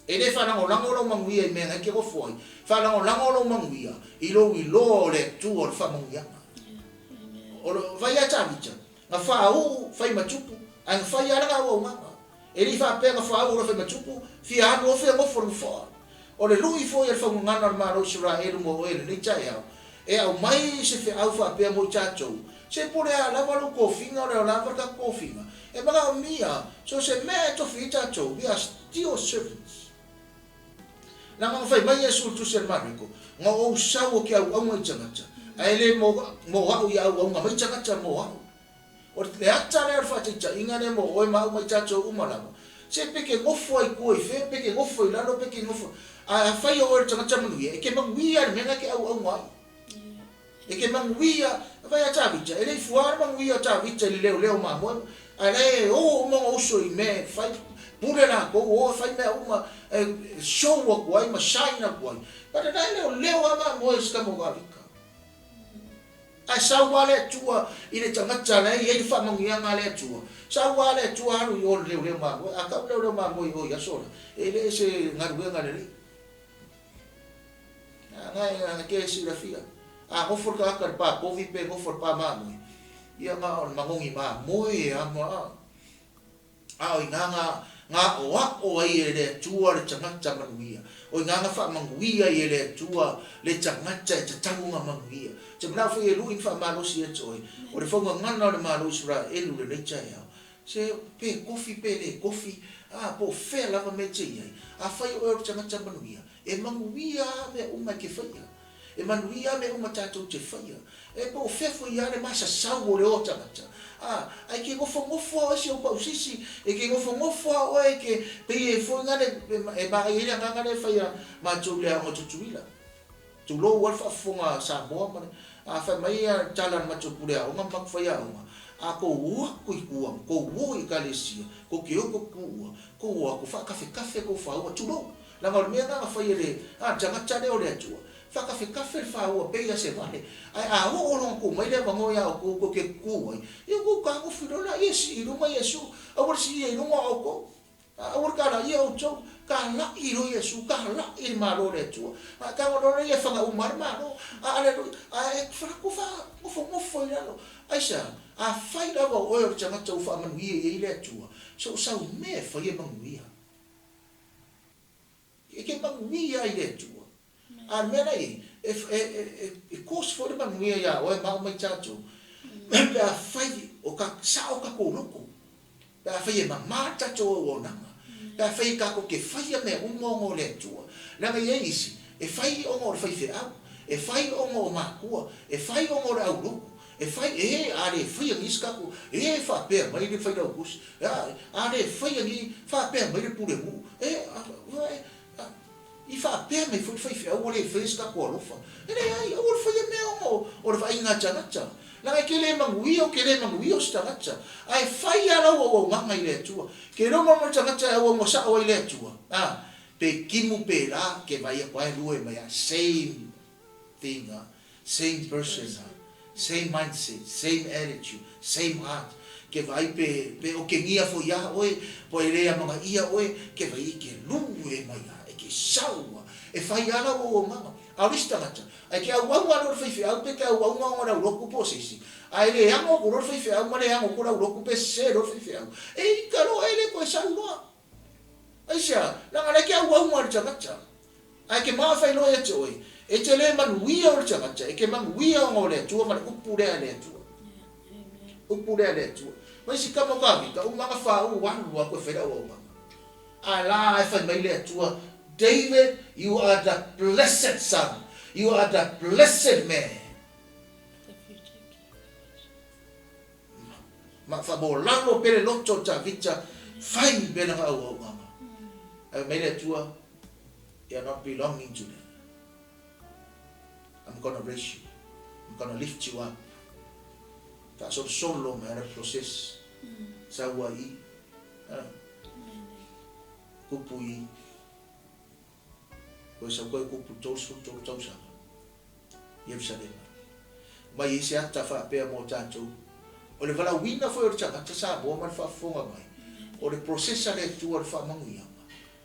E le faalagolago lou manuia i mea na e te nofo ai, faalagolago lou manuia i lou iloa o le Atua o le faamanuiaga. O le vai a Tavita, na faauu fai ma tupu, ae na fai lava lana auaunaga. E le i faapea na faauu loa fai ma tupu, fia alu loa fia nofo i le nofoa. O le lui foi a le faugagana o le Malo o Isaraelu mo oe i lenei taeao, e aumai se feau faapea mo i tatou, Se po o le a lava lou tofiga o le a lava le tatou tofiga, e manaomia so o se mea e tofi ai tatou, we are still servants. Leaga na fai mai Iesu i le Tusi a le Mareko, Na ou sau ou te auauna i tagata, ae le mo au ia auauna mai tagata mo au. O le ata lea o le faataitaiga lea mo oe ma au ma i tatou uma lava, se pe ke nofo ai tua i fea, pe ke nofo i lalo, pe ke nofo, ae afai o oe o le tagata manuia, e ke manuia le mea na e ke auauna ai. E ke manuia, vaai a Tavita, e le i fua le manuia o Tavita i le leoleo mamoe, ae la e o uma ona uso i mea e fai, pule latou, o e fai mea uma, e show atu ai ma shine atu ai, but la e leoleo lava mamoe i si tama o Tavita. Ae sau lava le Atua i le tagata la e i ai le faamanuiaga a le Atua, sau lava le Atua alu i o i le leoleo mamoe, a tau le leoleo mamoe i o i aso la, e le se galuega lelei. A na ke silafia, a nofo le tagata i le pa povi pe nofo i le pa mamoe, ia na o le manogi mamoe e ama a. A o ina na na aʻoaʻo ai e le Atua le tagata manuia. O ina na faamanuia ai e le Atua le tagata e tatau ona manuia. Ou te manao foi e lui ma faamalosi ia te oe, o le faugagana o le Malo o Isaraelu lenei taeao, se pe kofi pe le kofi, a po o fea lava mea e te i ai, afai o oe o le tagata manuia, E manuia a mea uma e te faia. E manuia a mea uma tatou te faia. E po o fea foi a le masasau o le oa tagata. A, ae ke nofonofo a oe si ou pausisi, e ke nofonofo a oe e ke pei e foi nale e manaia ai le agaga lea e fai a matou i le aoga Tutuila. Tulou a le faafofoga a Samoa ma le, a fai mai a le tala a le matou pule aoga ma matou faiaoga, a tou o atu i tua ma tou o i ekalesia, tou te o tou tuua, tou o atu faakafekafe tou faua, tulou. Leaga o le mea lena na fai e le tagata lea o le Atua, faakafekafe le faua pei a se vale, ae a oo loa ona tuu mai le avanoa ia outou tou te tutu ai, ia outou tagofi loa laia e sii i luga Iesu, aua le siia i luga o outou, aua le talaia outou, talai loa Iesu, talai le Malo o le Atua, a tago loa lea ia faga uma lava le Malo, aleluia, ae falaku faanofonofo i lalo, aisea? Afai lava o oe o le tagata ua faamanuia i ai le Atua, so o sau mea e fai e manuia. E ke manuia ai le Atua. A o le mea la e i ai, e cause foi le manuia ia oe ma au ma i tatou, pe afai o sao tatou loto, pe afai e mama le tatou auaunaga, pe afai tatou te faia mea uma ona o le Atua. Leaga e i ai isi, e fai ona o le faifeau, e fai ona o matua, e fai ona o le aulotu, E fai, e, a le faia nei se tatou, e, faapea mai le Failautusi, a, a le faia nei, faapea mai le Pulenuu, e, a, e, a, i faapea mai foi le faifeau ua le faia se tatou alofa. E leai, aua le faia mea ona o, o le vaaiga a tagata. Leaga e te le manuia, ou te le manuia o se tagata. Ae fai lava lau auaunaga i le Atua. Ke iloa mo le tagata e auauna sao ai i le Atua, a, pe timu pe la, ke vaai atu lava e lua e mai lava, same thing, a. Same person a, same mindset, same attitude, same heart, ke vaai pe pe okegia foi iā oe, po e le amanaia oe, ke vaai e ke lue mai a, e ke sau a, e fai a lau auaunaga. A o le isi tagata, ae ke auauna loa le faifeau pe ke auauna ona o le aulotu po o se isi, ae le ano atu loa le faifeau ma le ano atu le aulotu pe sese loa le faifeau, e ita loa e le toe sau loa. Aisea? Leaga o la e ke auauna le tagata. Ae ke manao e fai loa ia te oe, e te le manuia o le tagata, e ke manuia ona o le Atua ma le upu lea a le Atua. Upu lea a le Atua. Ma isi kama o Tavita, uma na faauu alu atu e fai le auaunaga. A la e fai mai le Atua, David, you are the blessed son, you are the blessed man. Ma faamolalo pea le loto o Tavita, fai pea lana auaunaga. Ae fai mai le Atua, You are not belonging to them. I'm gonna raise you. I'm gonna lift you up. Faasolosolo mai ana process. Sau ai i. Kupu i. Koe sau koe kupu 33 tausaga. Ierusalema. Mai ai se ata faapea mo tatou. O le valaauina foi o le tagata Samoa ma le faafofoga mai, o le process a le Atua o le faamanuiaga.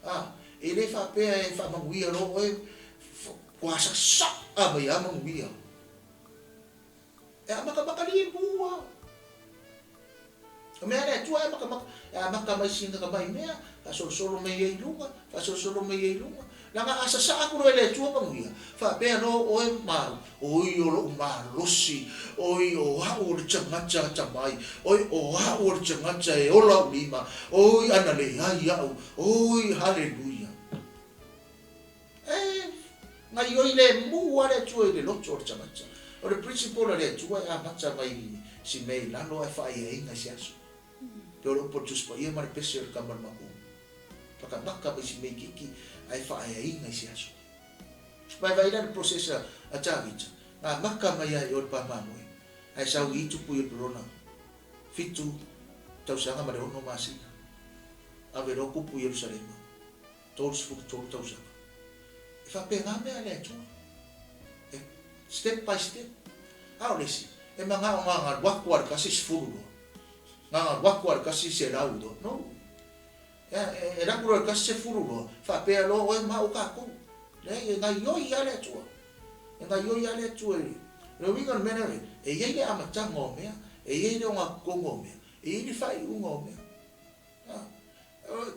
A, e le faapea e faamanuia loa oe, ua sasaa mai lava manuia. E amatamata limu lava. O mea a le Atua e amatamata, e amata mai sina tamai mea, faasolosolo mai ai i luga, faasolosolo mai ai i luga. Leaga a sasaa atu loa e le Atua manuia, faapea loa oe ma au, Oi o lou malosi, oi o au o le tagata atamai, oi o au o le tagata e ola ou lima, oi ana leai au, oi haleluia. E gaioi lemu lava le Atua i le loto o le tagata. O le principle a le Atua e amata mai si mea i lalo ae faaeaina i se aso. Pei o le upu a le Tusi Paia ma le pese o le tama a le matua. Matamata mai si mea itiiti ae faaeaina i se aso. Vaivai la le process a Tavita, na amata mai lava i o le pa mamoe, ae sau i tupu i Eperona 7 tausaga ma le 6 masina. Ave loa tupu i Ierusalema, 33 tausaga. E faapena mea a le Atua. E step by step. A o le isi, e manao na ona alu atu lava i le tasi 10 loa. Na ona alu atu lava i le tasi 100 loa. No. E alu atu loa i le tasi 10 loa, faapea loa oe ma au tatou. Leai, e gaioi lava le Atua. E gaioi lava le Atua i le uiga o le mea lea, e i ai le amataga o mea, e i ai le ogatotonu o mea, e i ai le faaiuga o mea.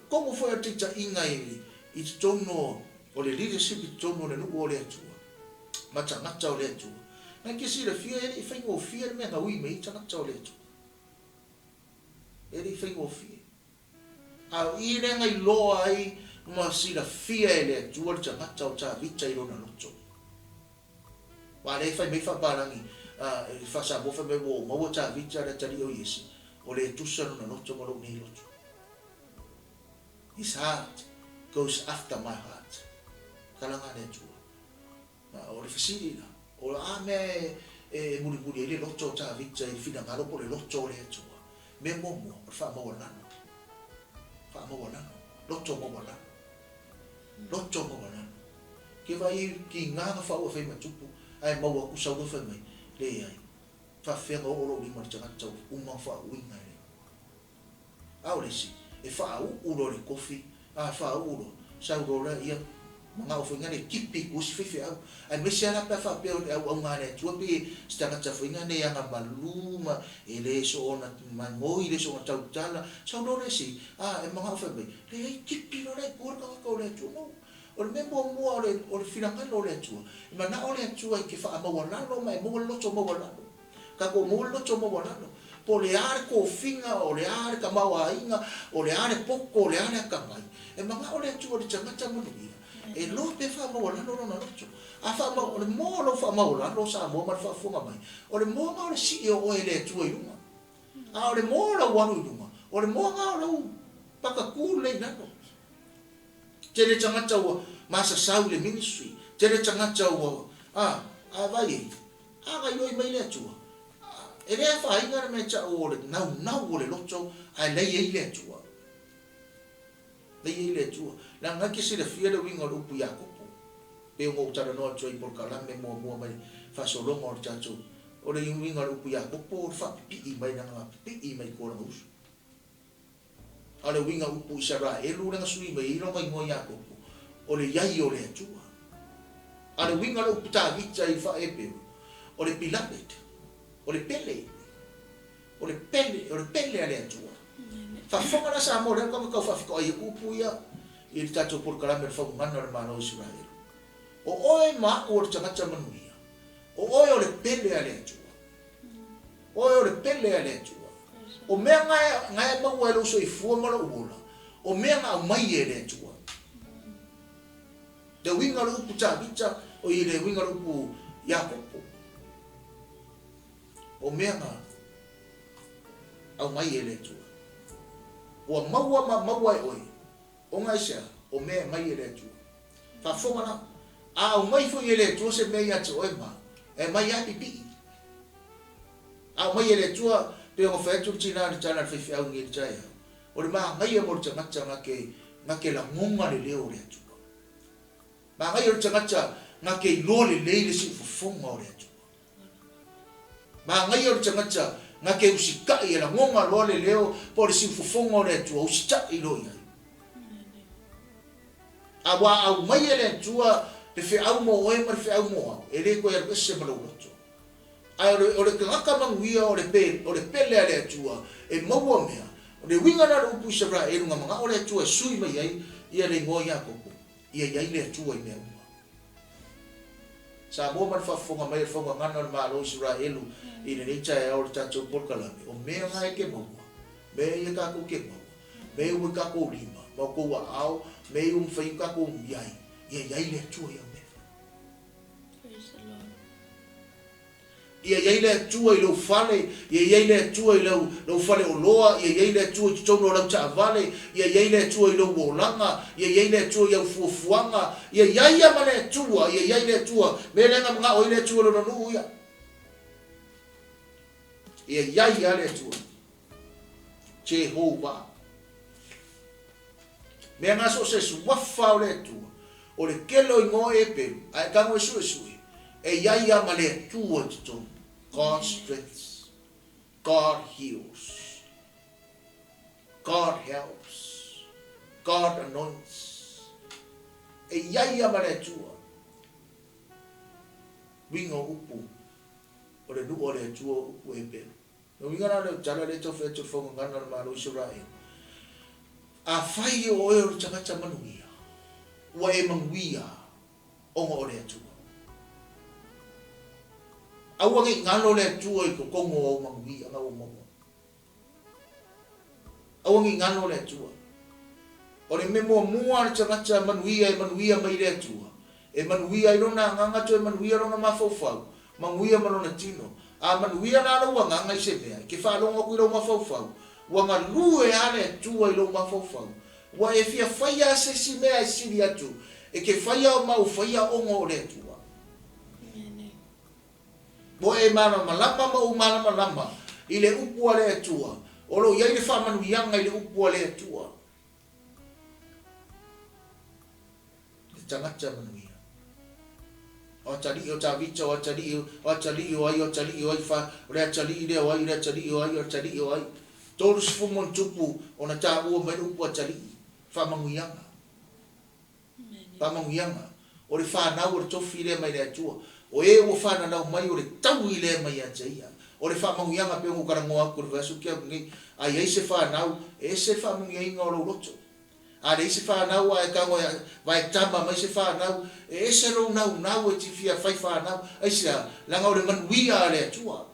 Totonu foi o le taitaiga i totonu o le leadership i totonu o le nuu o le Atua ma tagata o le Atua. Na e te silafia e le i faigofie le mea na ui mai ai tagata o le Atua. E le i faigofie. A o i lea na iloa ai ma silafia e le Atua le tagata o Tavita i lona loto. Aua lea e fai mai faapalagi i le faa-Samoa fai mai ua ou maua Tavita le atalii o Iese, o le tusa lona loto ma lou nei loto. His heart goes after my heart. Talaga a le Atua. O le fesili la, o a mea e mulimuli ai le loto o Tavita i le finagalo po o le loto o le Atua? Mea muamua, o le faamaualalo. Faamaualalo. Loto maualalo. Loto maualalo. Ke vaai i kiga na faua e fai ma tupu, ae maua atu sau loa fai mai, Leai, faafefea na oo lou lima i le tagata ua uma ona faauuina e le. A o le isi, e faauu loa le kofi, a faauu loa, sau loa lea, ia, manao foi na le tipi i isi faifeau. Aemaise lava la pe a faapea o le auauna a le Atua pei se tagata foi na le agamalu ma e le soona magoi, le soona tautala, sau loa le isi, a, e manao fai mai, leai, tipi loa la i tua le tagata o le Atua. No. O le mea muamua o le, o le finagalo o le Atua, e manao le Atua e te faamaualalo ma e maua le loto maualalo. Tatou maua le loto maualalo. Po o le a le tofiga, o le a le tamaoaiga, o le a le poto, o le a le atamai, e manao le Atua i le tagata manuia, e iloa pea faamaualalo lona loto. A faamau, o le moa o lou faamaualalo Samoa ma le faafofoga mai, o le moa na o le sii o oe e le Atua i luga. A o le moa o lau alu i luga, o le moa na o lau pakatu lelei i lalo. Tele tagata ua masasau i le ministry, tele tagata ua, a, a vai e, a gaioi mai le Atua. E le afaina le mea tau o le naunau o le loto ae lei ai le Atua. Lei ai le Atua. Leaga na te silafia le uiga o le upu Iakopo, pei ona ou talanoa atu ai i polokalame muamua mai faasologa o le tatou, o le uiga o le upu Iakopo o le faapipii mai leaga na pipii mai i tua o lana uso. A o le uiga upu Isaraelu lea na sui mai ai lona igoa Iakopo, o le iai o le Atua. A o le uiga o le upu Tavita i le faa-Eperu, o le beloved, o le pele, o le pele, o le pele a le Atua. Faafofoga la Samoa, o lea ua tau faafitoai atu upu ia i le tatou polokalame o le faugana o le Malo o Isaraelu. O oe ma a'u o le tagata manuia, o oe o le pele a le Atua. O oe o le pele a le Atua. O mea na e maua e lou soifua ma lou ola, o mea na aumai e le Atua. Le uiga o le upu Tavita, oi le uiga o le upu Iakopo, o mea na aumai e le Atua. Ua maua ma maua e oe, ona aisea? O mea e aumai e le Atua. Faafofoga la, a aumai foi e le Atua se mea ia te oe ma, e aumai lava pipii. A aumai e le Atua, pei ona fai atu le tina i le tala a le faifeau nei i le taeao, O le manaia mo le tagata na te, na te lagona le leo o le Atua. Manaia o le tagata na te iloa lelei le siufofoga o le Atua. Manaia o le tagata na te usitai e lagona loa le leo po o le siufofoga o le Atua, usitai loa i ai. A ua aumai e le Atua le feau mo oe ma le feau mo au, e le toe alu ese ma lou loto. Ae o le, o le tagata manuia o le pe, o le pele a le Atua e maua mea. O le uiga lena o le upu Isaraelu na manao le Atua e sui mai ai ia le igoa Iakopo, ia i ai le Atua i mea uma. Samoa ma le faafofoga mai a le Faugagana o le Malo o Isaraelu i lenei taeao o le tatou polokalame, o mea na e te maua, mea ia tatou te maua, mea ia ua i tatou lima ma outou aao, mea ia ua mafai ona tatou i ai, ia i ai le Atua i au mea. Praise the Lord. Ia i ai le Atua i lou fale, ia i ai le Atua i lau, lou faleoloa, ia i ai le Atua i totonu o lau taavale, ia i ai le Atua i lou olaga, ia i ai le Atua i au fuafuaga, ia i ai ia ma le Atua, ia i ai le Atua. Mea lea na manao ai le Atua i lona nuu ia. Ia i ai lava le Atua. Jehovah. Mea na so o se suafa o le Atua, o le tele o igoa e pelu, a e tago e suesue, e i ai a ma le Atua i totonu. God strengthens. God heals. God helps. God anoints. E i ai a ma le Atua. Uiga o upu, o le nuu a le Atua o upu e pelu. Lona uiga la o le tala lea e tau fai atu e le Faugagana o le Malo o Isaraelu, Afai o oe o le tagata manuia, ua e manuia ona o le Atua. Aua ne i galo le Atua i totonu o au manuia na ua maua. Aua ne i galo le Atua. O le mea muamua a le tagata manuia e manuia mai le Atua, e manuia ai lona agaga toe manuia lona mafaufau, manuia ma lona tino. A manuia la lou agaga i se mea, e te faalogo atu i lou mafaufau, ua galue a le Atua i lou mafaufau. Ua e fia faia se isi mea e sili atu, e te faia ma u faia ona o le Atua. Ua e malamalama ma ou malamalama i le upu a le Atua, o lo o i ai le faamanuiaga i le upu a le Atua. Le tagata manuia. O atalii o Tavita, o atalii, o atalii o ai, o atalii o ai, fa, o le atalii lea o ai, o le atalii o ai, o le atalii o ai. 30 ma ona tupu ona taua mai le upu atalii, faamanuiaga. Faamanuiaga, o le fanau o le tofi lea mai le Atua, o e ua fananau mai o le taui lea mai ia te Ia. O le faamanuiaga pei ona ou talanoa atu i le vaiaso tea atu nei, a i ai se fanau, e ese le faamanuiaina o lou loto. A leai se fanau ae tago e vaetama mai se fanau, e ese lou naunau e te fia fai fanau. Aisea? Leaga o le manuia a le Atua.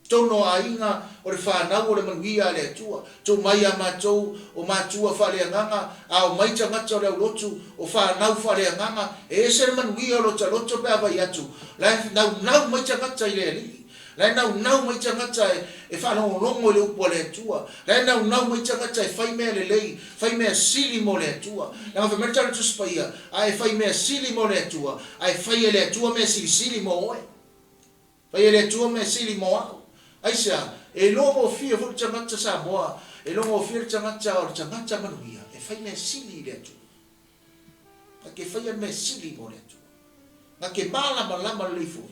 Totonu o aiga, o le fanau o le manuia a le Atua. Tuu mai ia matou o matua faaleagaga, a omai tagata o le aulotu, o fanau faaleagaga, e ese le manuia o lota loto pe a vai atu, la e naunau mai tagata i le Alii, la e naunau mai tagata e faalogologo i le upu a le Atua, la e naunau mai tagata e fai mea lelei, fai mea sili mo le Atua. Leaga fai mai le Tala Tusi Paia, A e fai mea sili mo le Atua, a e fai e le Atua mea silisili mo oe. Fai e le Atua mea sili mo au. Aisea? E iloa gofie foi le tagata Samoa, e iloa gofie le tagata o le tagata manuia e fai mea sili i le Atua. Na te faia mea sili mo le Atua. Na te malamalama lelei foi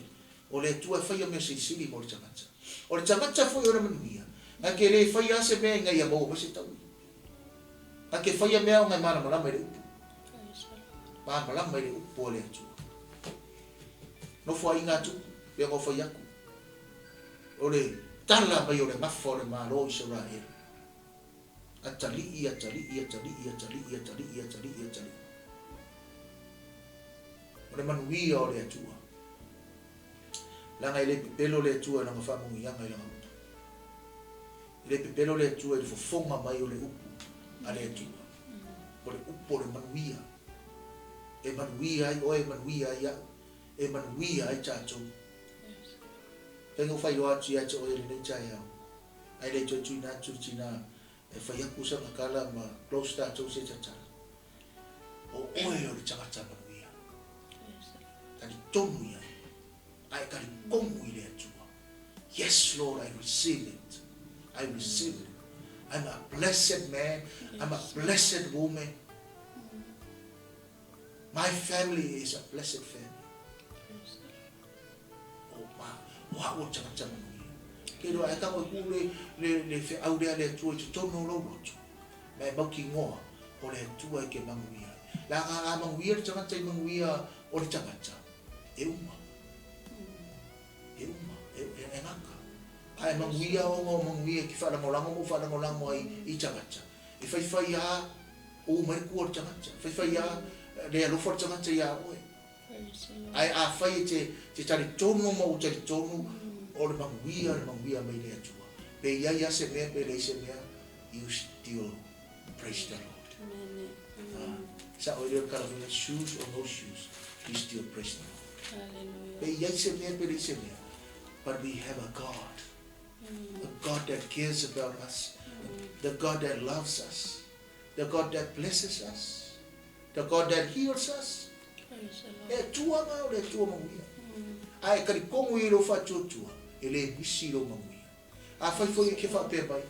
o le Atua e faia mea silisili mo le tagata. O le tagata foi o le manuia, na te le faia lava se mea ina ia maua mai se taui. Na te faia mea ona e malamalama i le upu. Malamalama i le upu a le Atua. Nofoaiga a Tupu, pei ona ou fai atu, o le tala mai o le gafa o le Malo o Isaraelu, Atalii, atalii, atalii, atalii, atalii, atalii, atalii. O le manuia o le Atua. Leaga e le pepelo le Atua i Lana faamanuiaga i Lana upu. E le pepelo le Atua i le fofoga mai o le upu a le Atua. O le upu o le manuia. E manuia ai oe, e manuia ai au, e manuia ai tatou. Fai na ou faailoa atu ia te oe i lenei taeao, ae le toe tuuina atu i le tina e fai atu sana tala ma close tatou se tatala. O oe o le tagata manuia. Talitonu i ai, a e talitonu i le Atua. Yes Lord, I receive it. I receive it. I'm a blessed man. I'm a blessed woman. My family is a blessed family. O ma, o a'u o le tagata manuia. Ke iloa e tago e ku le, le, le feau lea le Atua i totonu o lou loto, ma e mautinoa o le Atua e ke manuia ai. Leaga a manuia le tagata i manuia o le tagata, e uma. E uma, e, e, e gata. A e manuia ona o manuia e ke faalagolago ma ou faalagolago ai i tagata, e faifai a u mai le kua o le tagata, faifai a le alofa le tagata iā oe. Ae afai e te te talitonu ma ua talitonu o le manuia le manuia mai le Atua, pe i ai a se mea pe leai se mea, you still praise the Lord. Ah, sa'o ai lea o le tala foi lea, shoes or no shoes, you still praise the Lord. Pe i ai se mea pe leai se mea, but we have a God, a God that cares about us, the God that loves us, the God that blesses us, the God that heals us. E Atua nga o le Atua manuia. A e talitonu i lou faatuatua, e le misi lou manuia. Afai foi e ke faapea mai,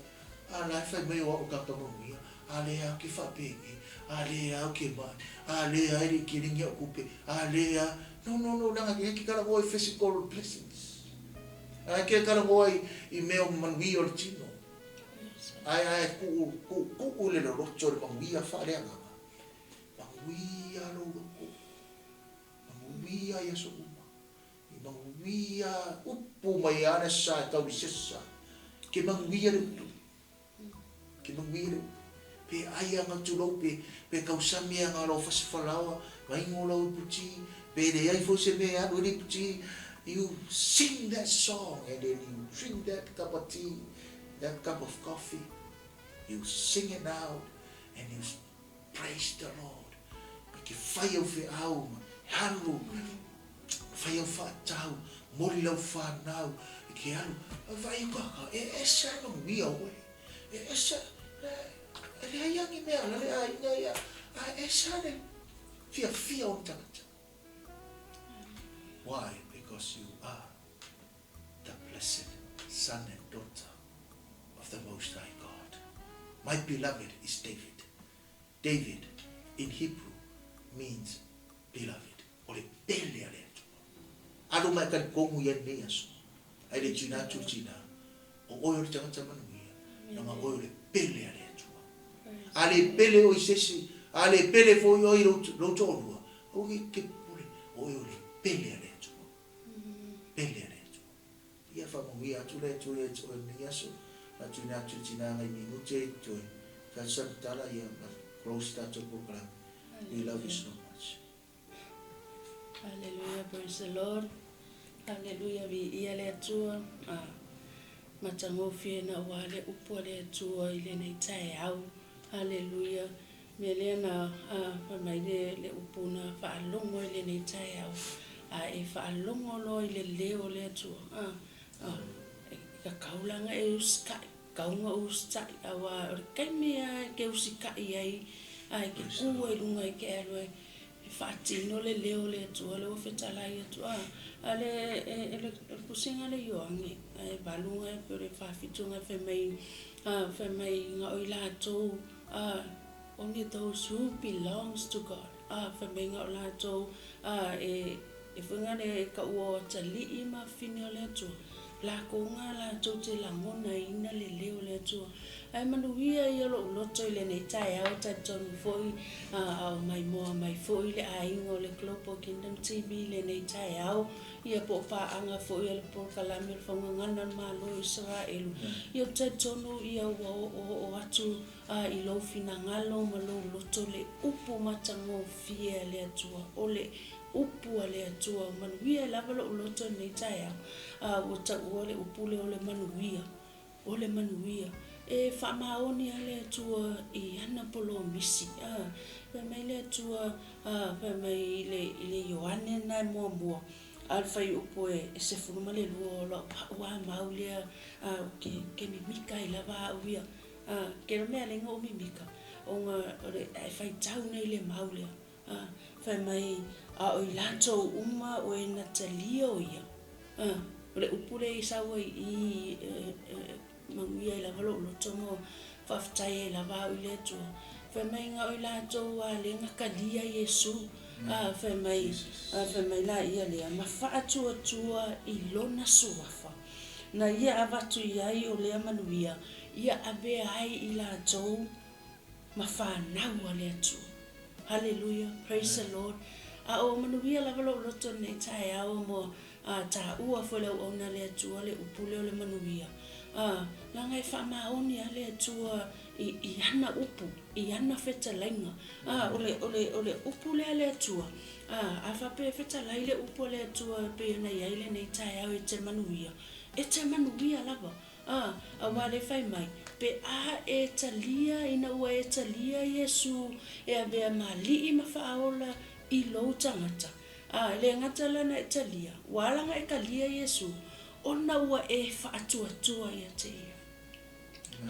A la e fai mai o a'u tagata manuia, a lea au ke faapenei, a lea au ke maʻi, a lea e le i kelegi a'u tupe, a lea. No, no, no, leaga e ke talanoa i physical blessings. A e ke talanoa i mea o manuia o le tino. Ae ae tuu tuu i le loloto le manuia faaleagaga. Manuia lou loto. Manuia i aso uma. I manuia upu mai a le sa e tau i sesa. Ke manuia le upu. Ke manuia le upu. Pe ai anga tulou pe pe kausami anga lau fasi falaoa, maingo lau ipu ti, pe leai foi se mea e alu ai le ipu ti, you sing that song and then you drink that cup of tea, that cup of coffee, you sing it out and you praise the Lord. I ke fai au feau ma alu, fai au faatau, moli lau fanau, i ke alu, vaai aku aka, e ese a manuia oe. E ese, e leai a ni mea ala le aiga ia, a e ese a le fiafia o le tagata. Why? Because you are the blessed son and daughter of the Most High God. My beloved is David. David in Hebrew means beloved. O le pele a le Atua. Alu mai talitonu i ai lenei aso, ai le tina atu le tina, o oe o le tagata manuia, leaga oe o le pele a le Atua. A le pele oe i se isi, a le pele foi oe i lou, lou toalua, aua ne i te popole, o oe o le pele a le Atua. Pele a le Atua. Ia faamanuia atu le Atua ia te oe i lenei aso, ma tuuina atu i tina ngai minute e toe fai atu sana tala ia ma close tatou polokalame. We love you so much. Hallelujah, praise the Lord. Hallelujah, viia le Atua. Ah, matagofie na ua le upu a le Atua i lenei taeao. Hallelujah. Mea lea na ah, fai mai le, le upu na faalogo i lenei taeao. A e faalogo loa i le leo o le Atua. Ah, ah, e kakaulaga e usitai, kauga usitai, aua o le taimi lava e te usitai ai, a e te ku ai i luga i ke alu e E faatino le leo o le Atua lea ua fetalai atu, a, a le, e, e le, o le pusiga le Ioane, a e valu gae pe o le fafitu gae fai mai, a, fai mai ga o i latou, a, only those who belongs to God, a, fai mai ga o latou, a, e, e foi ga le e kaua o atalii ma afafine o le Atua. Lakou ga latou te lagonaina le leo o le Atua. Ae manuia ia lou loto i lenei taeao, e talitonu foi a o maimoa mai foi le aiga o le Global Kingdom TV i lenei taeao, ia po o paaga foi a le polokalame o le Faugagana o le Malo o Isaraelu. Ia ou te talitonu ia ua oooo atu i lou finagalo ma lou loto le upu matagofie a le Atua, o le Upu a le Atua, manuia ai lava lou loto i lenei taeao, a ua taua le upu lea o le manuia, o le manuia. E faamaoni lava le Atua i ana polomisi, a. Fai mai le Atua, a, fai mai i le, i le Ioane lena e muamua, a o le fuaiupu e 12, o lau au a mau lea, a, ou te, ke mimika ai lava au ia. A, ke mea lea ou mimika, ona o le, a e faitau nei i le mau lea, A, fai mai, a o i latou uma o e na talia o ia. A, o le upu lea i sau ai i i, e, e, manuia ai lava lou loto ma faafetai ai lava au i le Atua. Fai mai, na o i latou a le na talia Iesu. A, fai mai, a, fai mai la ia lea, ma faatuatua i lona suafa, na ia avatu i ai o lea manuia, ia avea ai i latou ma fanau a le Atua. Haleluia, praise the Lord. A o manuia lava lou loto i lenei taeao mo a taua foi le auauna a le Atua le upu lea o le manuia. A, leaga e faamaoni lava le Atua i, i ana upu, i ana fetalaiga. A, o le, o le, o le upu lea a le Atua, a, a faapea e fetalai le upu a le Atua e pei ona i ai lenei taeao e te manuia, e te manuia lava. A, aua le fai mai, pe a e talia ina ua e talia Iesu e avea ma alii ma faaola i lou tagata. A, e le gata la na e talia, ua ala na e talia Iesu, ona ua e faatuatua ia te ia.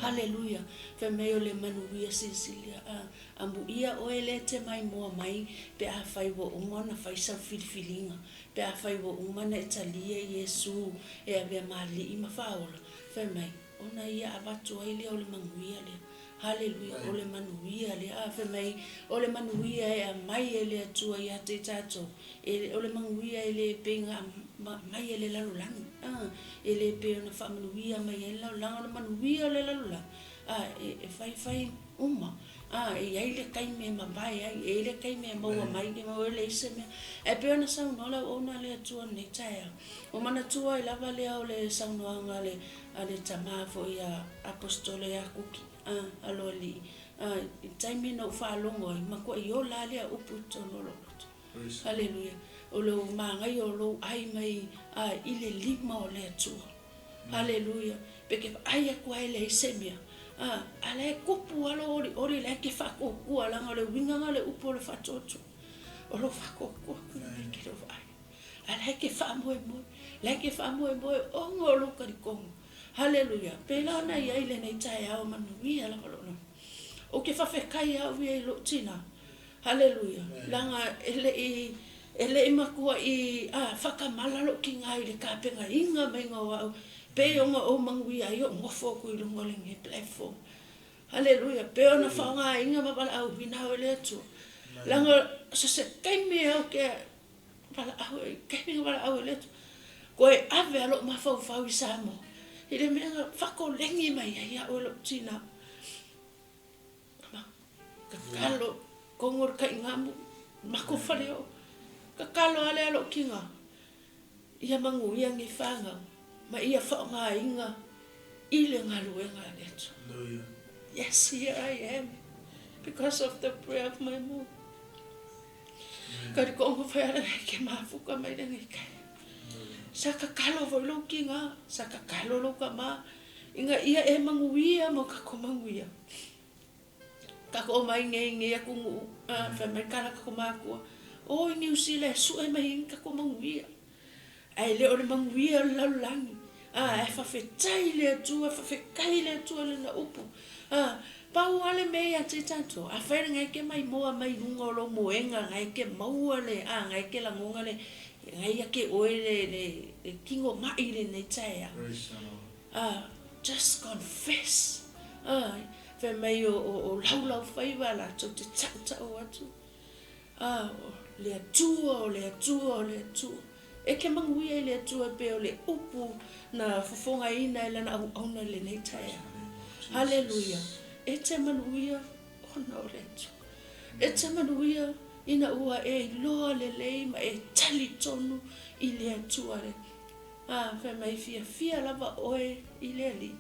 Haleluia! Fai mai o le manuia silisilia, a, amuia oe le te maimoa mai pe afai ua uma ona fai sau filifiliga. Pe afai ua uma ona e talia Iesu e avea ma alii ma faaola, fai mai, ona ia avatu ai lea o le manuia lea. Haleluia, o le manuia lea. A, fai mai, o le manuia e aumai e le Atua ia te i tatou, e, o le manuia e le pei na aumai e le lalolagi. A, e le pei ona faamanuia mai ai le lalolagi, o le manuia o le lalolagi, a, e, e faifai uma. A, e i ai le taimi e mavae ai, e i ai le taimi e maua mai, e maua ai leai se mea. Ae pei ona saunoa le auauna a le Atua i lenei taeao, ua manatua ai lava lea o le saunoaga a le, a le tama foi a Aposetolo ia Kuki, a, a Loalii, a, i le taimi na ou faalogo ai, matuai ola lava lea upu i totonu o lou loto. Aleluia. O le manaia o lou ai mai, a, i le lima o le Atua. Aleluia. Pe ke vaai atu ai leai se mea. A, a la e kupu lava lou olioli la e ke faatuatua leaga o le uiga lena o le upu o le faatuatua. O lou faatuatua atu i le ke lou vaai. A la e ke faamoemoe, la e ke faamoemoe ona o lou talitonu. Haleluia. Pēlā ona i ai lenei taeao manuia lava lou loto. Ou te faafetai au ia i lou tinā. Haleluia. Leaga e le i, e le i matuai a, faatamala lou tinā i le tapenaina maiga o au, pei ona ou manuia ai ou nofo atu i luga o lenei platform. Haleluia. Pei ona faaaogaina ma valaauina au e le Atua. Leaga so se taimi au ke valaau, taimi na valaau e le Atua, toe ave lava lou mafaufau i Samoa, i le mea na faakoleni mai ai au e lou tinā. Tatalo, tonu o le taigamu, matou faleoo. Tatalo lava lea lou tina, ia manuia nei fanau ma ia faaaogaina i le galuega a le Atua. Yes, here I am because of the prayer of my mom. Talitonu foi ala nei ke mafuta mai lenei taeao. Sa tatalo foi lou tina, sa tatalo lou tama, ina ia e manuia ma tatou manuia. Tatou omai nei i nei atunuu, fai mai tala tatou matua, o i Niu Sila e sue mai ai ni tatou manuia. Ae le o le manuia o le lalolagi, ae faafetai i le Atua, faafetai i le Atua i Lana upu. Pau lava le mea ia te tatou, afai lena e te maimoa mai luga o lou moega, lena e te maua le, a, lena e te lagona le, lena e ia te oe le, le, le tino mai i lenei taeao. Just confess. Fai mai o laulaufaiva latou te tautau atu, o le Atua, o le Atua, o le Atua. E te manuia i le Atua e pei o le upu na fofogaina e Lana auauna i lenei taeao. Haleluia! E te manuia ona o le Atua. E te manuia ina ua e iloa lelei ma e talitonu i le Atua. A, fai mai, fiafia lava oe i le Alii,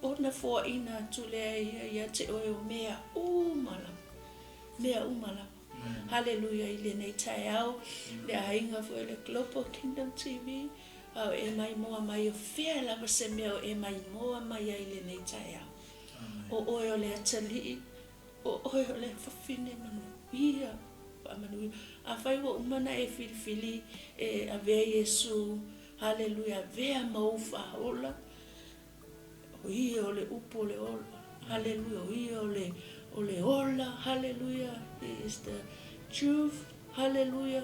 ona foaina atu lea ia ia te oe o mea uma lava, mea uma lava. Haleluia i lenei taeao, le aiga foi o le Global Kingdom TV, a o e maimoa mai o fea lava se mea o e maimoa mai ai i lenei taeao. O oe o le atalii, o oe o le afafine manuia, faamanuia. Afai ua uma ona e filifili e avea Iesu, haleluia, avea ma ou faaola, O ia o le upu o le ola. Haleluia. O ia o le, o le ola. Haleluia. He is the truth. Haleluia.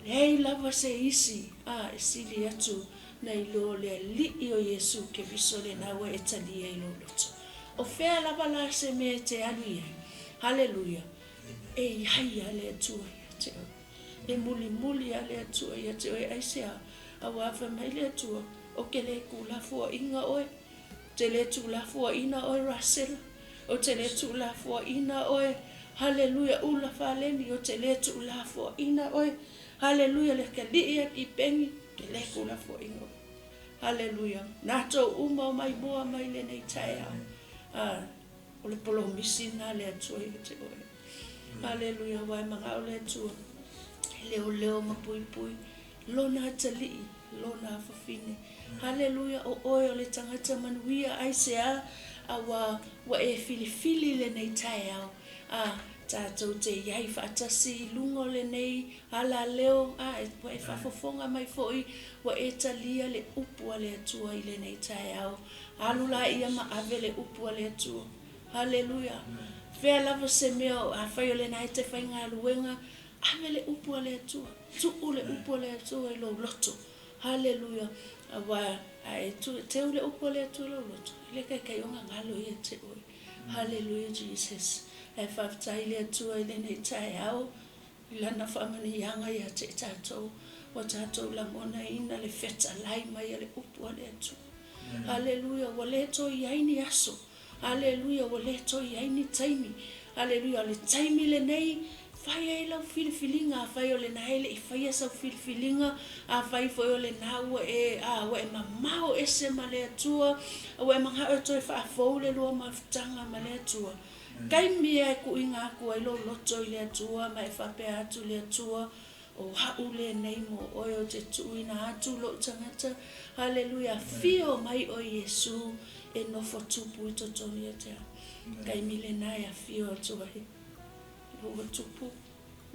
Leai lava se isi a e sili atu nai lo le Alii o Iesu Keriso lena ua e talia i lou loto. O fea lava la se mea e te alu i ai? Haleluia. E iai a le Atua ia te oe. E mulimuli a le Atua ia te oe. Aisea? Auā fai mai le Atua, Ou te le tuulafoaiina oe, ou te le tuulafoaiina oe Russell, ou te le tuulafoaiina oe, haleluia, Ula Faleni, ou te le tuulafoaiina oe, haleluia, le Atalii a Kipeni, ou te le tuulafoaiina oe. Haleluia. Natou uma o maimoa mai lenei taeao. A, o le polomisi lena a le Atua ia te oe. Haleluia, aua e manao le Atua e leoleo ma puipui Lona atalii, Lona afafine. Haleluia, o oe o le tagata manuia, aisea? Aua ua e filifili lenei taeao, a, tatou te i ai faatasi i luga o lenei alaleo, a, ua e faafofoga mai foi, ua e talia le upu a le Atua i lenei taeao. Alu laia ma ave le upu a le Atua. Haleluia. Fea lava se mea, afai o lena e te faigaluega, Ave le upu a le Atua, tuu le upu a le Atua i lou loto. Haleluia! Aua a e tuu, teu le upu a le Atua i lou loto, e le taitai ona galo ia te oe. Haleluia Jesus! Ae faafetai i le Atua i lenei taeao, i Lana faamanuiaga ia te tatou, ua tatou lagonaina le fetalai mai a le upu a le Atua. Haleluia! Ua le toe i ai ni aso Aleluia, ua le toe i ai ni taimi. Aleluia, o le taimi lenei, fai ai lau filifiliga, afai o lena e le i faia sau filifiliga, afai foi o lena ua e, a, ua e mamao ese ma le Atua, ua e manao e toe faafou le lua mafutaga ma le Atua. Taimi e tuuina atu ai lou loto i le Atua ma e faapea atu i le Atua, O a'u lenei mo oe ou te tuuina atu lo'u tagata, Haleluia, afio mai oe Iesu e nofo tupu i totonu ia te au. Taimi lena e afio atu ai ua tupu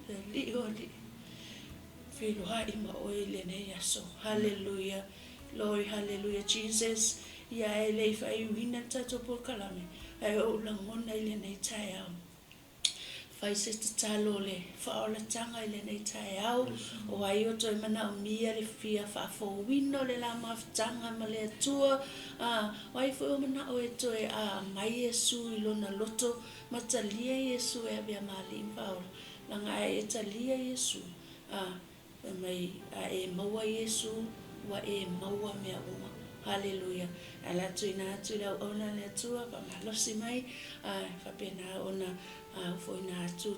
le Alii o alii, feiloai ma oe i lenei aso. Haleluia, Lord, haleluia Jesus, ia e le i faaiuina le tatou polokalame, ae ou lagona i lenei taeao. Fai se tatalo o le faaolataga i lenei taeao, o ai o toe manaomia le fia faafouina o le la mafutaga ma le Atua, a, o ai foi o manao e toe aamai Iesu i lona loto ma talia Iesu e avea ma Alii ma Faaola, leaga a e talia Iesu, a, Fai mai, A e maua Iesu, ua e maua mea uma. Haleluia! Ae la tuuina atu i le auauna a le Atua, faamalosi mai, a e faapena ona ofoina atu,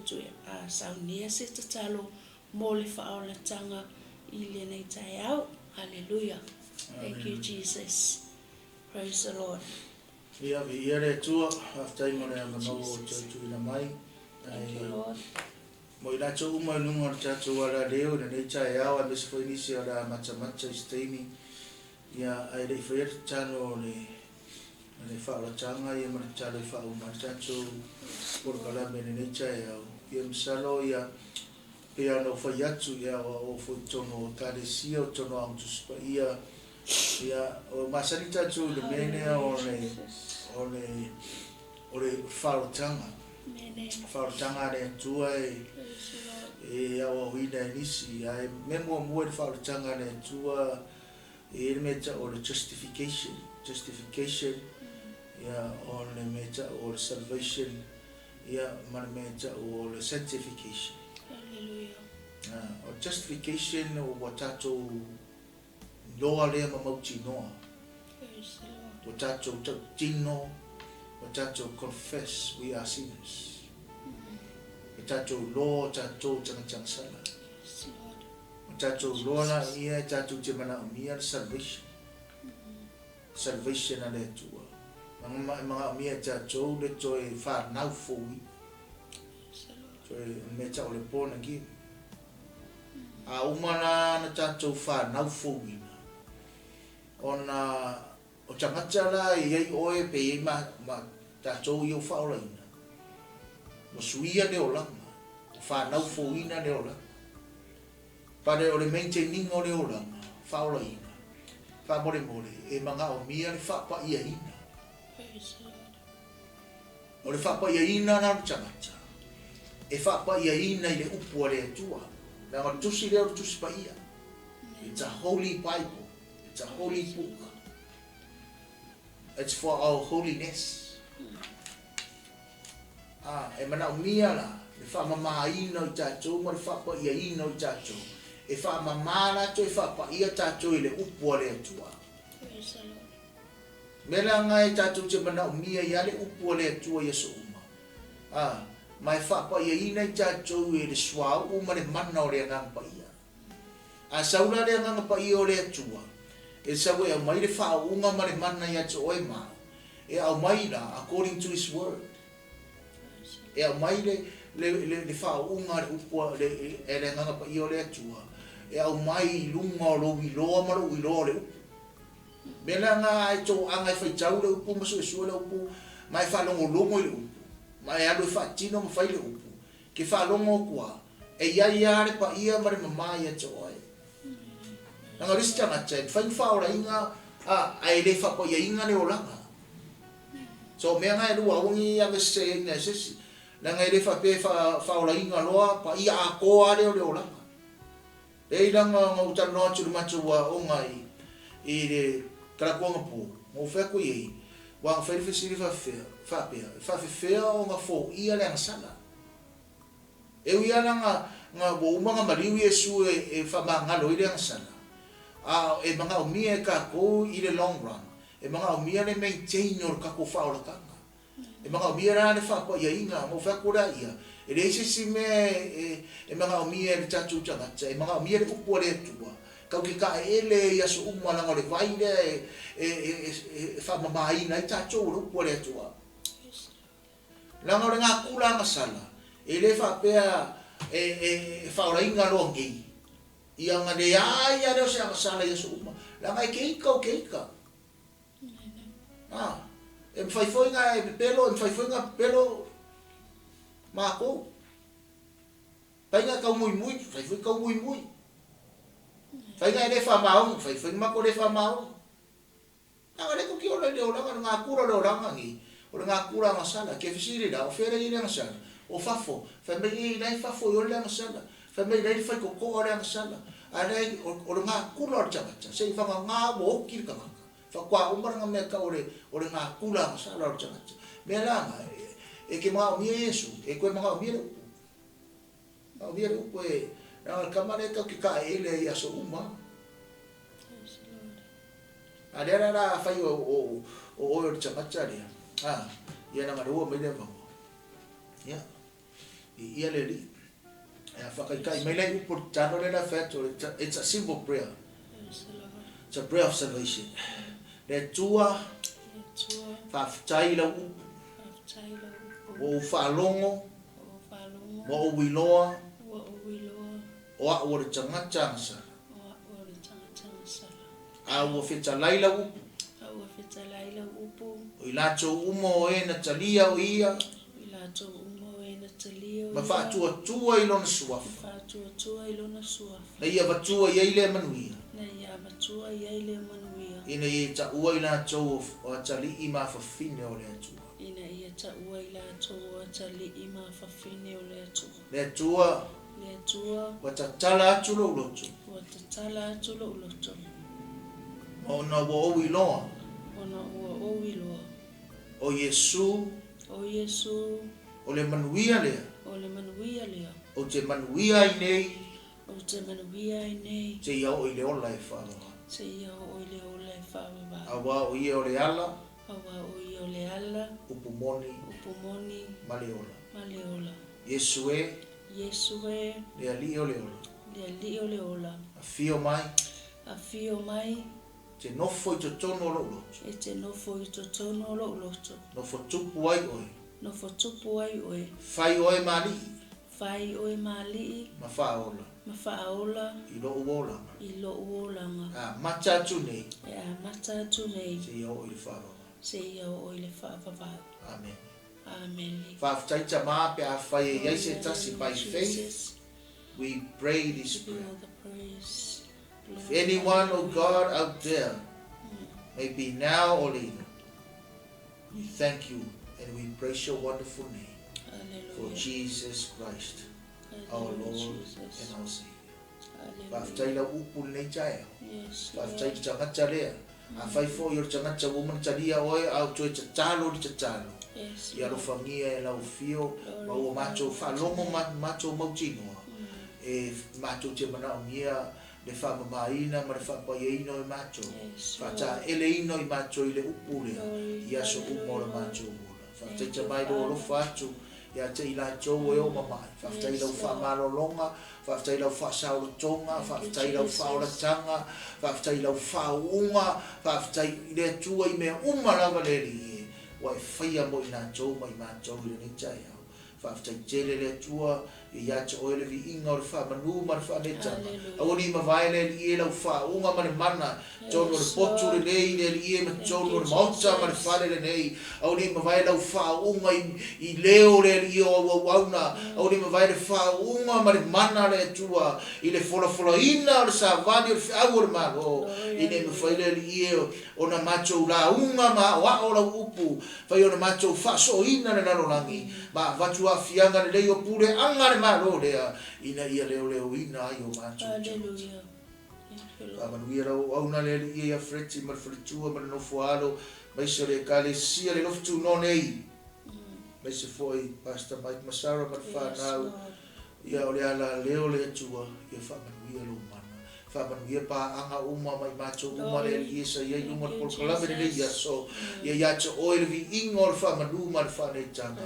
a saunia se tatalo mo le faaolataga i lenei taeao. Haleluia! Thank you Jesus. Praise the Lord. Ia, viia le Atua, faafetai mo le avanoa ua toe tuuina mai. Thank you Lord. Mo i latou uma i luga o le tatou alaleo i lenei taeao aemaise foi nisi o le a matamata i se taimi, ia, ae le i faia le tatalo o le, le faaolataga ia ma le tatalo e faauma ai le tatou polokalame i lenei taeao, ia masalo ia, pei lava ona ou fai atu, ia, ua oo foi i totonu o Ekalesia, o totonu o Aoga Tusi Paia, ia, ua masani tatou i le mea lea o le, o le, o le faaolataga. Faaolataga a le Atua e aoaoina e nisi, ae mea muamua i le faaolataga a le Atua, e i ai le mea e tau o le justification, justification, ia, o le mea e tau o le salvation, ia, ma le mea e tau o le sanctification. Hallelujah. O le justification ua tatou iloa lea ma mautinoa. Ua tatou tautino, ua tatou confess we are sinners. Ua tatou iloa o tatou tagatagasala. Ua tatou iloa laia e tatou te manaomia le salvation. Salvation a le Atua. E manaomia e tatou le toe fanau fouina. Toe o le mea tau o le born again. A uma la na tatou fanau fouina, ona o tagata la e i ai oe pe i ai ma, ma tatou ia ua faaolaina, ua suia le olaga, ua fanau fouina le olaga. But o le maintain-iga o le olaga faaolaina, faamolemole e manaomia le faapaiaina. O le faapaiaina la o le tagata, e faapaiaina i le upu a le Atua, leaga o le Tusi lea o le Tusi Paia. It's a holy Bible, it's a holy book, it's for our holiness. Ā, e manaomia la le faamamaina o i tatou ma le faapaiaina o i tatou, e faamama latou e faapaia tatou i le upu a le Atua. Mea la nga e tatou te manaomia ai a le upu a le Atua i aso uma, a, ma e faapaiaina i tatou e le suauu ma le mana o le Agaga Paia. A sau la le Agaga Paia o le Atua, e sau e aumai le faauuga ma le mana ia te oe ma au, e aumai la according to His word. E aumai le, le, le, le faauuga a le upu a le, e le Agaga Paia o le Atua, e aumai i luga o lou iloa ma lou iloa o le upu. Mea la na a e toaga e faitau le upu ma suesue le upu ma e faalogologo i le upu ma e alu e faatino ma fai le upu, ke faalogo atu a, e iai a le paia ma le mama ia te oe. Leaga o le isi tagata e mafai ona faaolaina a, ae le faapaiaina le olaga. So o mea na e lua aua ne i aveseseina e se isi. Leaga e le faapea e faaolaina loa paia atoa a lea o le olaga. E i langa ona ou talanoa atu i le matou aoga i le Kalakuanga Po, na ou fai atu i ai, aua na fai le fesili faafefea, faapea, e faafefea ona foia le agasala? E ui lava la na ua uma ona maliu Iesu e faamagalo ai le agasala, a e manaomia e tatou i le long run, e manaomia le maintain o le tatou faaolataga. E manaomia la le faapaiaina, ona ou fai atu lea ia, e leai se isi mea e manaomia e le tatou tagata, e manaomia le upu a le Atua, tatou te taeele i aso uma leaga o le vai lea e faamamaina ai tatou o le upu a le Atua. Leaga o le natura agasala, e le faapea e faaolaina loa nei, ia ona leai lava lea o se agasala i aso uma, leaga e te ita o te ita. A, e mafai foi na e pepelo, e mafai foi na pepelo matou. Fai na e tau muimui, fai foi tau muimui. Fai na e le faamaoni, fai foi matou le faamaoni. Leaga lea tou te ola i le olaga, le natura o le olaga nei, o le natura agasala. Ke fesili la, o fea lea e i ai le agasala? O fafo. Fai mai, e la e i fafo i o le agasala. Fai mai, la e i le faitotoa le agasala. A lea, o le natura o le tagata, seivagana ua oti le tagata. Faatoa uma lana mea tau o le, o le natura agasala o le tagata. Mea la na, e te manaomia Iesu, e toe manaomia le upu. Manaomia le upu e, leaga o le tama lea e tatou te taeele ai i aso uma. A lea la la afai o, o, o oe o le tagata lea, a, ia leaga lea ua aumai le avanoa. Ia, i ia le Alii. Ia, faataitai mai la i upu o le tatalo lea la e fai atu, it's a simple prayer. It's a prayer of salvation. Le Atua, faafetai i lau upu. Ua ou faalogo, ua ou iloa, o a'u o le tagata agasala. A ua fetalai lau upu. O i latou uma o e na talia o ia. Ma faatuatua i lona suafa. Na ia avatua i ai lea manuia. Ina ia taua i latou o atalii ma afafine o le Atua. Le Atua, ua tatala atu lou loto. Ona ua ou iloa. O Iesu. O le manuia lea. Ou te manuia ai nei. Ou te manuia ai nei. Seia oo i le ola e faavavau. Seia oo i le ola e faavavau. Auā o Ia o le ala. Auā o Ia o le ala. Upu moni. Upu moni. Ma le ola. Ma le ola. Iesu e. Iesu e. Le Alii o le ola. Le Alii o le ola. Afio mai. Afio mai. Te nofo i totonu o lou loto. E te nofo i totonu o lou loto. Nofo tupu ai oe. Nofo tupu ai oe. Fai oe ma Alii. Fai oe ma Alii. Ma Faaola. Ma Faaola. I lou olaga. I lou olaga. E amata atu nei. E amata atu nei. Seia oo i le faavavau. Seia oo i le faavavau. Amene. Amene. Faafetai tama pe afai e iai se tasi by faith we pray this prayer. If anyone, oh God, out there, maybe now or later, we thank you and we praise your wonderful name for Jesus Christ, our Lord and our Savior. Faafetai lau upu lenei taeao. Faafetai le tagata lea. Afai foi o le tagata ua uma ona talia oe a ua toe tatalo le tatalo, ia alofagia e lau afio ma ua matou faalogo ma matou mautinoa e matou te manaomia le faamamaina ma le faapaiaina o i matou, faataeleina o i matou i le upu lea i aso uma o le matou ola. Faafetai tamai lou alofa atu ia te i latou e oo mamae. Faafetai i lau faamalologa, faafetai i lau faasaolotoga, faafetai i lau faaolataga, faafetai i lau faauuga, faafetai i le Atua i mea uma lava le Alii e, ua e faia mo i latou ma i matou i lenei taeao. Faafetai tele le Atua, ia ia te oe le viiga o le faamanu ma le faanetaga. Aua ne i mavae le Alii e lau faauuga ma le mana, totonu o le potu lenei le Alii e ma totonu o le maota ma le fale lenei. Aua ne i mavae lau faauuga i, i leo le Alii o au auauna. Aua ne i mavae le faauuga ma le mana a le Atua i le folafolaina o le savali o le feau o le Malo. Ina ia mafai le Alii e ona matou lauga ma aoao lau upu, fai ona matou faasooina le lalolagi ma avatu aafiaga lelei o puleaga a le Malo lea ina ia leoleoina ai o matou tagata. Faamanuia lau auauna le Alii ia Freti ma le faletua ma le nofo alo, maise o le Ekalesia le lofi tunoa nei, maise foi Pastor Mike ma Sarah ma le fanau, ia o le alaleo le Atua, ia faamanuia lou mana. Faamanuia paaga uma ma i matou uma le Alii sa i ai luga o le polokalame lenei aso, ia ia te oe le viiga o le faamanu ma le faaneetaga.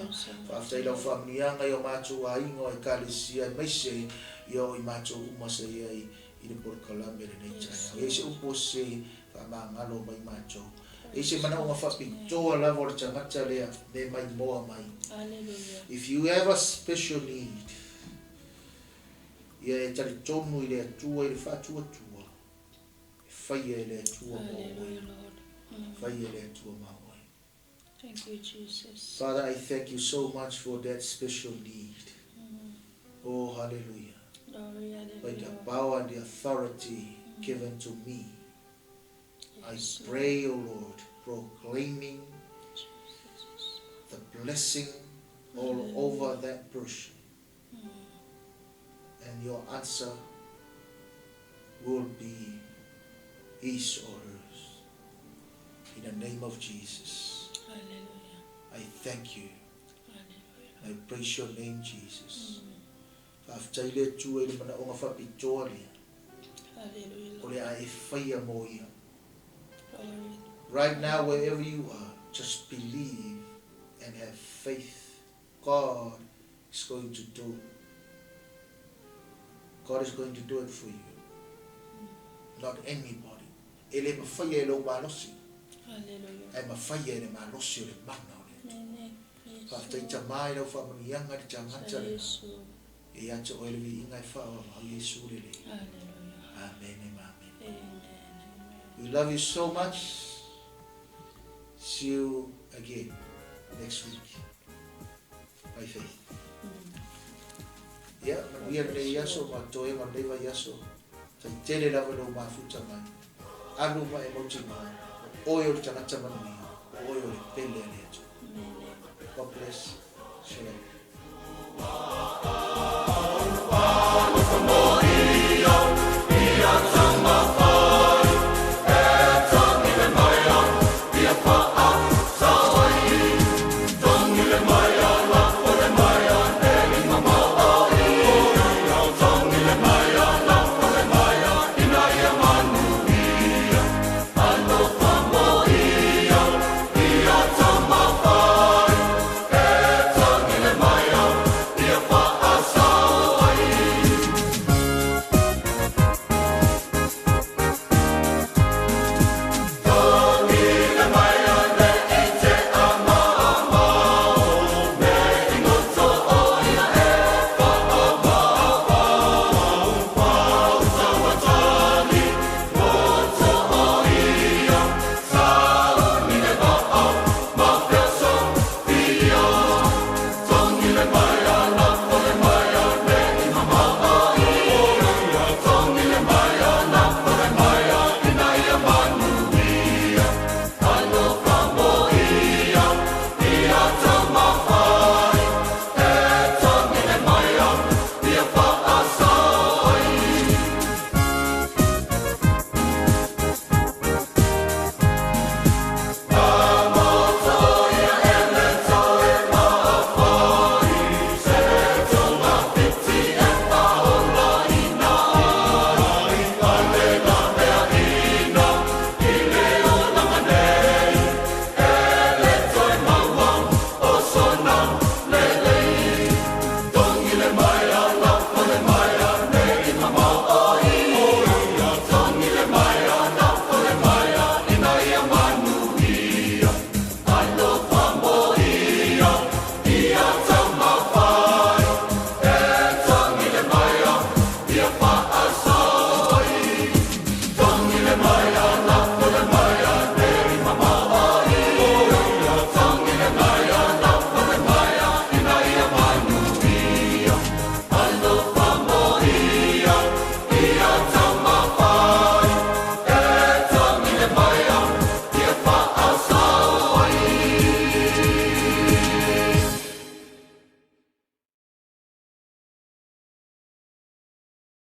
Faafetai i lau faamanuiaga i o matou aiga o Ekalesia aemaise ia o i matou uma sa i ai i le polokalame lenei taeao. E i ai se upu o se faamagalo mai matou. E i ai se manaoga faapitoa lava o le tagata lea me maimoa mai. If you have a special need, ia e talitonu i le Atua i le faatuatua, e faia e le Atua mo oe. Faia e le Atua ma oe. Thank you, Jesus. Father, I thank you so much for that special need. Oh, hallelujah. Glory, By the hallelujah. power and the authority given to me, I Yes, Lord. pray, O Lord, proclaiming Jesus. the blessing all over that person. And your answer will be his or hers. In the name of Jesus, Hallelujah. I thank you. Hallelujah. And I praise your name, Jesus. Faafetai le Atua i le manaoga faapitoa lea Hallelujah, o Lord. le a e faia mo ia. Glory. Right now, wherever you are, just believe and have faith. God is going to do. God is going to do it for you. Not anybody. E le mafaia e lou malosi, Hallelujah. ae mafaia e le malosi o le mana o le Atua. Amen. Yes, Faafetai Lord. tama i lau faamanuiaga i le tagata lena. Jesu. E ia te oe le viiga e faaauau Iesu lelei. Hallelujah. Amene ma amene. Amen. Amen. We love you so much. See you again next week. By faith. Ia, manuia lenei aso ma toe ma lenei vaiaso. Taitele lava lou mafuta mai. Alu ma e mautinoa, o oe o le tagata manuia, o oe o le pele a le Atua. Amen. God bless. Shalom.